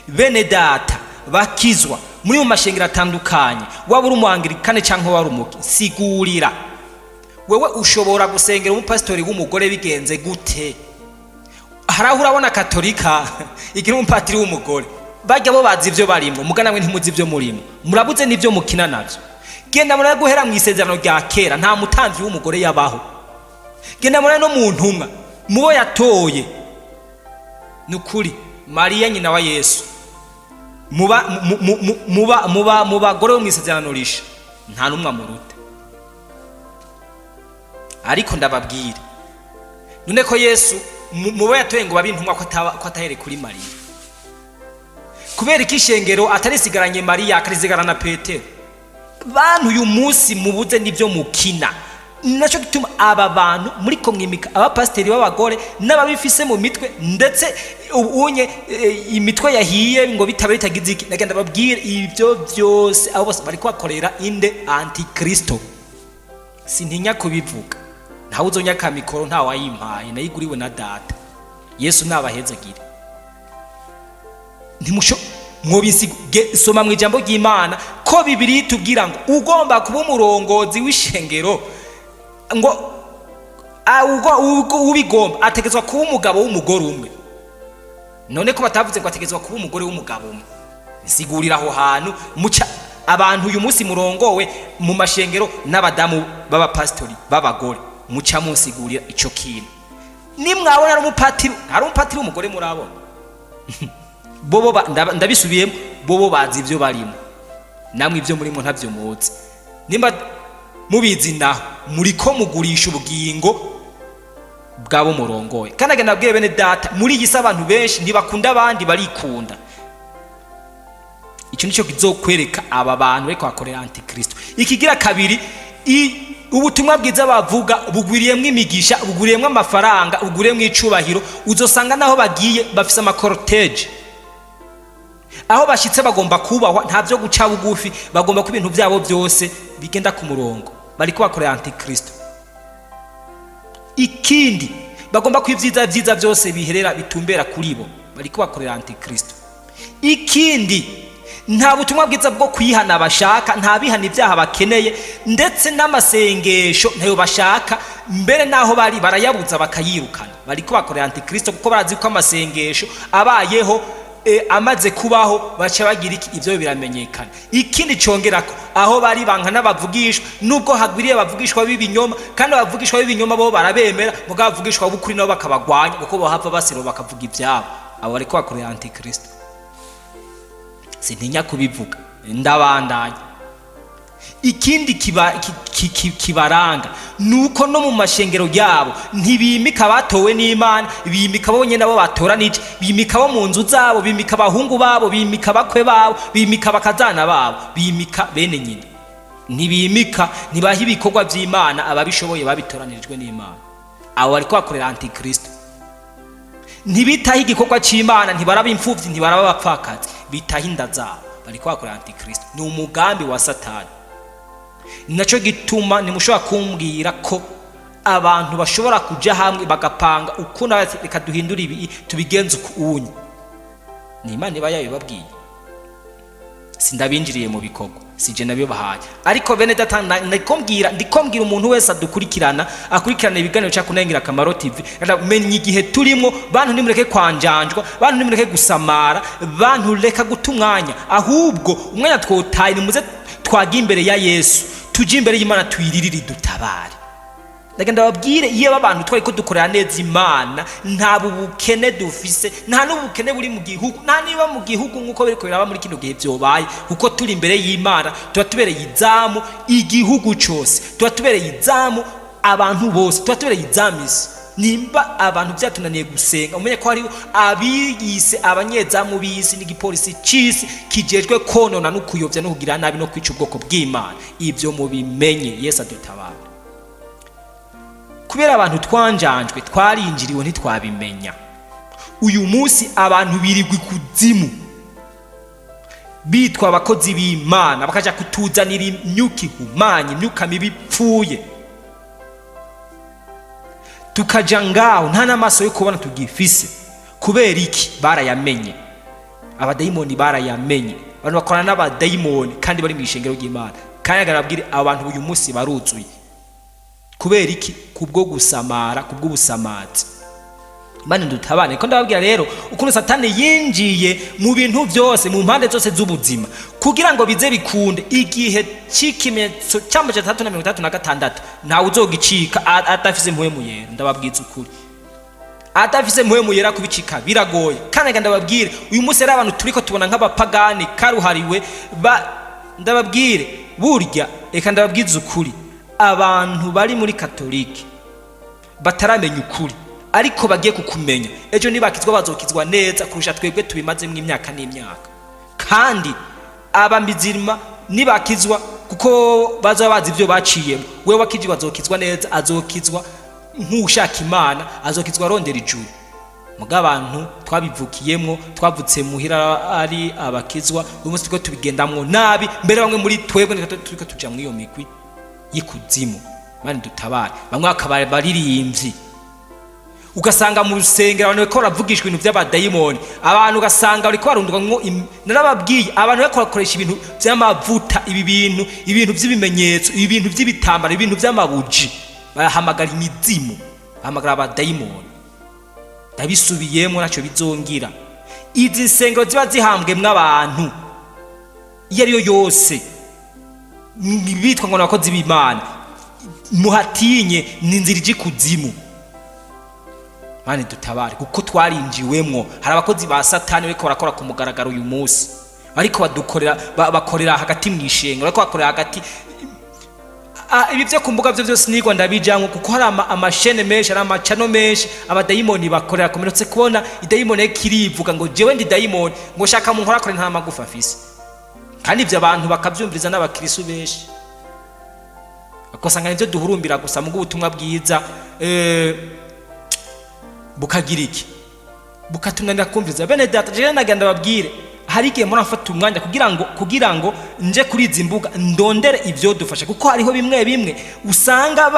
bene data bakizwa muri mu mashengero atandukanye, waba uri umuangirikane cyangwa wari umuki, sigurira wewe ushobora gusengera umupasitori w'umugore bigenze gute? Hari aho urabona Katolika igira umupatiri w'umugore, bajya bo bazi ibyo barimo, mugana we ntimuzi ibyo murimo, murabuze n'ibyo mukina nabyo. Genda murabe guhera mu isezerano rya kera, nta mutambyi w'umugore yabaho. Genda murabe no mu ntumwa, mubo yatoye, ni ukuri Mariya nyina wa Yesu, muba mu- mu- mu- muba muba mu bagore bo mu isezerano risha nta n'umwe amuruta. Ariko ndababwira none ko Yesu mubo yatoye ngo babe intumwa, ko atahere kuri Mariya, kubera ko ishengero atarisigaranye Mariya, akarisigarana Petero? Bantu uyu munsi mubuze n'ibyo mukina. Nacyo gituma aba bantu muri ko mwimika abapasiteri b'abagore n'ababifise mu mitwe, ndetse ubunye imitwe yahiye ngo bitaba bitagize iki. Nagenda babwire, ibyo byose abo bose bari kubakorera inde? Antikristo. Sintinya kubivuga, ntawe uzonyaka mikoro, ntawayimpaye, nayiguriwe na data. Yesu nabahezagire. Ntimusho mwobisige. Soma mu ijambo ry'Imana ko Bibiri itubwira ngo ugomba kuba umurongozi w'ishengero, ngo ubigomba ategetswa kuba umugabo w'umugore umwe. None ko batavuze ngo ategetswa kuba umugore w'umugabo umwe? Nsigurira aho hantu. Muca abantu uyu munsi murongowe mu mashengero n'abadamu b'abapasitori b'abagore, muca munsigurira ico kintu. Nimwabona ari umupatiri, hari umupatiri w'umugore murabona? Bobo ndabisubiyemo, bobo bazi ibyo barimo, namwe ibyo murimo ntabyo muzi. Nimba mubizi naho muriko mugurisha ubugingo bwabo murongoye. Kandi agenda abwire bene data, muri iyi si abantu benshi ntibakunda abandi, barikunda. Icyo nicyo kizokwereka aba bantu bariko bakorera antikristo. Ikigira kabiri, ubutumwa bwiza bavuga bugwiriyemwo imigisha, bugwiriyemwo amafaranga, bugwiriyemwo icubahiro. Uzosanga naho bagiye bafise ama cortège, aho bashitse bagomba kubahwa, nta byo guca bugufi, bagomba ko ibintu byabo byose bigenda ku murongo. Bariko bakorera antikristo. Ikindi, bagomba ko ibyiza byiza byose biherera bitumbera kuri bo. Bariko bakorera antikristo. Ikindi, Nta butumwa bwiza bwo kwihana bashaka, nta bihana ibyaha bakeneye, ndetse n'amasengesho ntayo bashaka. Mbere n'aho bari barayabuza bakayirukana. Bariko bakorera Antikristo, kuko barazi ko amasengesho abayeho, amaze kubaho, baca bagira iki? Ibyo biramenyekana. Ikindi congerako, aho bari banka n'abavugishwa, nubwo hagwiriye abavugishwa b'ibinyoma, kandi abavugishwa b'ibinyoma bo barabemera, mugabo abavugishwa b'ukuri nabo bakabagwanya, kuko bohava basiro bakavuga ivyabo. Abo bariko bakorera Antikristo, sintinya kubivuga, ndabandanya. Ikindi kibaranga nuko no mu mashengero yabo ntibimika abatowe n'Imana, bimika bo nyene abo batoranije, bimika abo mu nzu zabo, bimika abahungu babo, bimika abakwe babo, bimika abakazana babo, bimika bene nyina. Ntibimika, ntibaha ibikorwa vy'Imana ababishoboye babitoranirijwe n'Imana. Abo bariko bakorera Antikristo. Ntibitaho igikorwa c'Imana, ntibaraba imfuvyi, ntibaraba abapfakazi, bitaho inda zabo. Bariko bakorera Antikristo, ni umugambi wa Satani. Ni naco gituma ntimushobora kumbwira ko abantu bashobora kuja hamwe bagapanga ukuntu bati, reka duhindure ibi, tubigenze uku unye. Ni Imana iba yabibabwiye. Sindabinjiriye mu bikorwa, sije nabibahaye, ariko bene data, ndiko mbwira umuntu wese adukurikirana, akurikirana ibiganiro cya kunengira akamaro TV, menya igihe turimo. Bantu, nimureke kwanjanjwa, bantu, nimureke gusamara, bantu, reka guta umwanya. Ahubwo umwanya twotaye, nimuze twage imbere ya Yesu, tuje imbere y'Imana, tuyiririre dutabare. Ndagenda babwire, iyo abantu twari ko dukorera neza Imana, nta bukene dufise, nta n'ubukene buri mu gihugu, nta niba mu gihugu nk'uko biriko biraba muri kino gihe vyobaye, kuko turi imbere y'Imana tuba tubereye izamu igihugu cose, tuba tubereye izamu abantu bose, tuba tubereye izamu isi. Nimba abantu byatunaniye gusenga, umenye ko hariho abiyise abanyezamu b'isi n'igipolisi c'isi kijejwe konona no kuyovya no kugira nabi no kwica ubwoko bw'Imana. Ibyo mubimenye. Yesu adutabara. Kubera abantu twanjanjwe, twarinjiriwe ntitwabimenya. Uyu munsi abantu birirwa ikuzimu bitwa abakozi b'Imana, bakaja kutuzanira imyuka ihumanye, imyuka mibi ipfuye, tukaja ngaho nta n'amaso yo kubona tugifise. Kubera iki? Barayamenye, abadayimoni barayamenye. Abantu bakorana n'abadayimoni kandi bari mu ishengero ry'Imana. Kandi agarabwire, abantu uyu munsi baruzuye. Kubera iki? Kubwo gusamara, kubw'ubusamazi. Imana dutabane. Ko ndababwira rero ukuntu Satani yinjiye mu bintu byose, mu mpande zose z'ubuzima, kugira ngo bize bikunde igihe cy'ikimenyetso cya 366 ntawe uzogicika adafise Mpwemu Yera. Ndababwiza ukuri, adafise Mpwemu Yera kubicika biragoye. Kandi reka ndababwire, uyu munsi rero abantu turiko tubona nk'abapagani karuhariwe ba, ndababwire burya, reka ndababwize ukuri, abantu bari muri Katolike bataramenya ukuri ariko bagiye kukumenya, ejo nibakizwa bazokizwa neza kurusha twebwe tubimazemo imyaka n'imyaka. Kandi abamizirima nibakizwa, kuko bazaba bazi ibyo baciyemo, we wakijwe azokizwa neza, azokizwa nk'ushaka Imana, azokizwa arondera ijuru. Muga abantu twabivukiyemwo, twavutse muhira ari abakizwa, uyu munsi turiko tubigendamwo nabi. Mbere bamwe muri twebwe nitwe turiko tuja muri iyo migwi y'ikuzimu. Mani dutabare. Bamwe bakaba baririmbyi, ugasanga mu rusengero abantu bariko baravugishwa ibintu by'abadayimoni, abantu ugasanga bariko barundwamwo. Narababwiye, abantu bariko bakoresha ibintu by'amavuta, ibi bintu, ibintu by'ibimenyetso, ibi bintu by'ibitambaro, ibintu by'amabuji, bahamagara imizimu, bahamagara abadayimoni. Ndabisubiyemo, ntacyo bizongira. Izi nsengero ziba zihambwemwo abantu, iyo ariyo yose bitwa ngo ni abakozi b'Imana, muhatinye, ni inzira ija ikuzimu. Mani dutabare, kuko twarinjiwemwo. Hari abakozi ba Satani bariko barakora ku mugaragaro uyu munsi, bariko badukorera, bakorera hagati mu ishengero, bariko bakorera hagati. Ibi byo ku mbuga byo byose nigwa ndabijamwo, kuko hari amashene menshi, hari amacano menshi abadayimoni bakorera. Kumerutse kubona idayimoni ariko irivuga ngo jewe ndi dayimoni, ngo shaka mu nkorakore nta magufa afise. Kandi ibyo abantu bakabyumviriza, n'abakirisu benshi bakosanga nivyo duhurumbira gusa mu ubutumwa bwiza, bukagira iki? Bukatunanira kumviriza. Bene data, jewe nagenda babwire Hari igihe mpora mfata umwanya kugira ngo nje kuri izi mbuga ndondere ibyo dufasha, kuko hariho bimwe bimwe usanga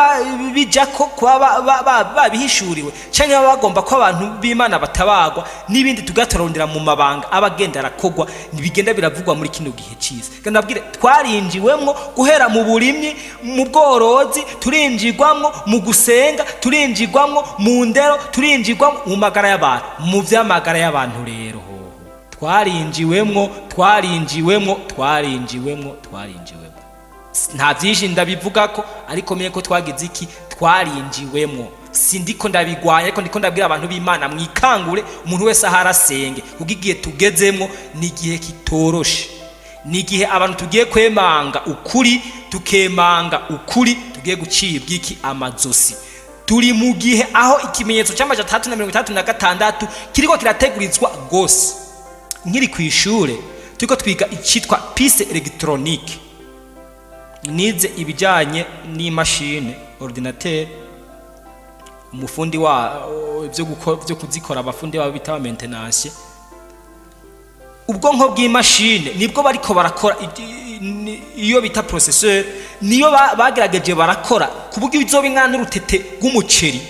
bija ko kuba babihishuriwe cyangwa baba bagomba ko abantu b'Imana batabagwa, n'ibindi tugatorondera mu mabanga aba agenda arakogwa, bigenda biravugwa muri kino gihe cyiza. Kandi ndabwire, twarinjiwemwo guhera mu burimyi, mu bworozi, turinjirwamwo mu gusenga, turinjirwamwo mu ndero, turinjirwamwo mu magara y'abantu, mu by'amagara y'abantu. Rero hoho twarinjiwemwo, twarinjiwemwo, twarinjiwemwo, twarinjiwemwo. Nta byinshi ndabivuga ko, ariko menye ko twagize iki? Twarinjiwemwo. Sindiko ndabigwanya, ariko ndiko ndabwira abantu b'Imana, mwikangure, umuntu wese aho arasenge, kuko igihe tugezemwo ni igihe kitoroshe, ni igihe abantu tugiye kwemanga ukuri, tukemanga ukuri, tugiye gucibwa iki? Amazosi. Turi mu gihe aho ikimenyetso cya 666 kiriko kirategurizwa rwose. Nkiri ku ishure turiko twiga icyitwa puce électronique, nize ibijyanye n'imashini, ordinateur, umufundi wa ibyo byo kuzikora, abafundi babo bita maintenance. Ubwonko bw'imashini nibwo bariko barakora, iyo bita processeur, niyo bagerageje barakora ku buryo izoba ingana n'urutete rw'umuceri,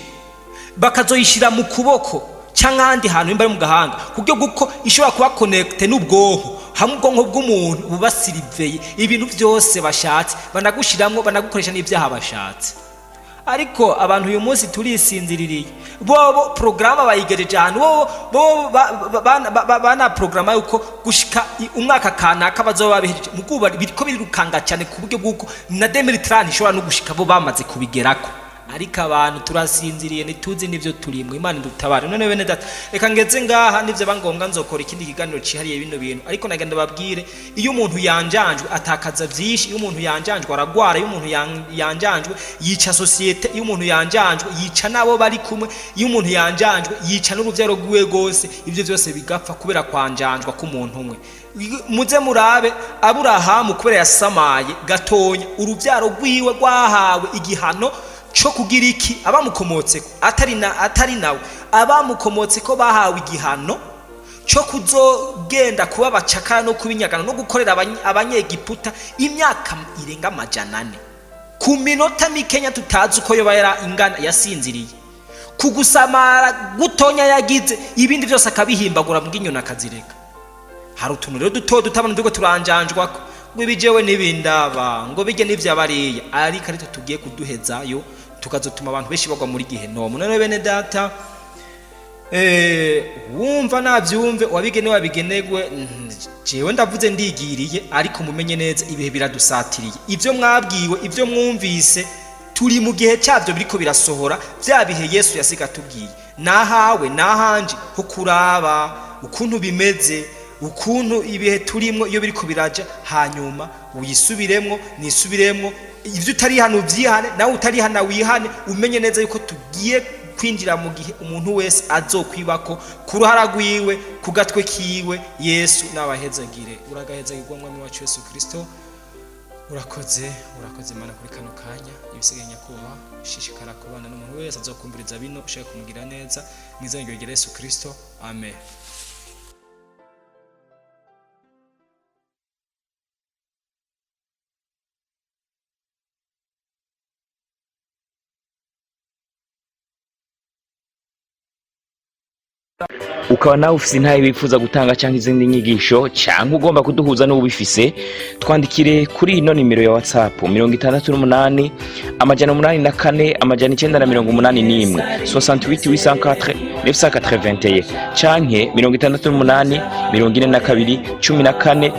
bakazoyishyira mu kuboko cyangwa ahandi hantu, nimba ari mu gahanga, ku buryo bw'uko ishobora kuba connecté n'ubwonko, hamwe ubwonko bw'umuntu buba surveillé, ibintu byose bashatse banagushiramwo, banagukoresha n'ibyaha bashatse. Ariko abantu uyu munsi turisinziririye. Bobo porogaramu bayigejeje ahantu, bobo bana porogaramu yuko gushika umwaka kanaka bazoba babihejeje. Muguba biriko birukanga cyane, ku buryo bw'uko na 2030 ishobora no gushika bo bamaze kubigerako. Ariko abantu turasinziriye, ntituzi n'ivyo turimwo. Imana idutabare. None bene data, reka ngeze ngaha, nivyo bangombwa nzokora ikindi kiganiro cihariye bino bintu. Ariko nagenda babwire, iyo umuntu yanjanjwe atakaza vyinshi, iyo umuntu yanjanjwe aragwara, iyo umuntu yanjanjwe yica société, iyo umuntu yanjanjwe yica n'abo bari kumwe, iyo umuntu yanjanjwe yica n'uruvyaro rwiwe rwose. Ivyo vyose bigapfa kubera kwanjanjwa k'umuntu umwe. Muze murabe Aburahamu, kubera yasamaye gatonya, uruvyaro rwiwe rwahawe igihano co kugira iki? Abamukomotseko, atari nawe, abamukomotseko bahawe igihano cyo kuzogenda kuba abacakara no kubinyagana no gukorera abanyegiputa imyaka irenga 400, ku minota mikenya tutazi uko yoba yara ingana yasinziriye, ku gusamara gutonya yagize, ibindi byose akabihimbagura bw'inyoni akazireka. Hari utuntu rero duto duto abantu turiko turanjanjwako, ngo ibijewe n'ibindaba, ngo bijye n'ivyabariya, ariko ariko tugiye kuduhezayo, tukazotuma abantu benshi bagwa muri gihenomu. None bene data, wumva navyumve, wabigenewe wabigenerwe. Jewe ndavuze ndigiriye, ariko mumenye neza, ibihe biradusatiriye. Ibyo mwabwiwe, ibyo mwumvise, turi mu gihe cyabyo, biriko birasohora. Bya bihe Yesu yasiga atubwiye, nahawe nahanje ho kuraba ukuntu bimeze, ukuntu ibihe turimwo iyo biriko biraja, hanyuma wisubiremwo, nisubiremwo. Ibyo utarihana ubyihane, nawe utarihana wihane. Umenye neza yuko tugiye kwinjira mu gihe umuntu wese azokwibako ku ruhara rwiwe, ku gatwe kiwe. Yesu nabahezagire. Uragahezagirwa, Mwami wacu Yesu Kristo. Urakoze, urakoze Mana kuri kano kanya. Ibisigaye, nyakubahwa, shishikara kubana n'umuntu wese azokumviriza bino, ushaka kumugira neza mu izina rya Yesu Kristo, amen. Ukaba nawe ufise intahe wifuza gutanga cyangwa izindi nyigisho, cyangwa ugomba kuduhuza n'ubifise, twandikire kuri ino nimero ya WhatsApp: 68 804 981, 68 804 981, canke 68 42 14 47,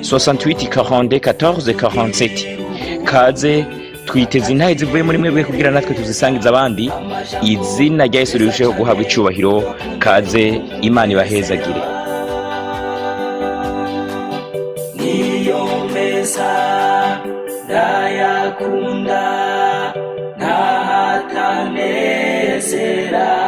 68 42 14 47. Kaze, twiteze intahe zivuye muri mwebwe kugira natwe tuzisangiza abandi, izina rya Yesu rirusheho guhabwa icubahiro. Kaze, Imana ibahezagire. Niyo meza ndayakunda, ntahatanezera.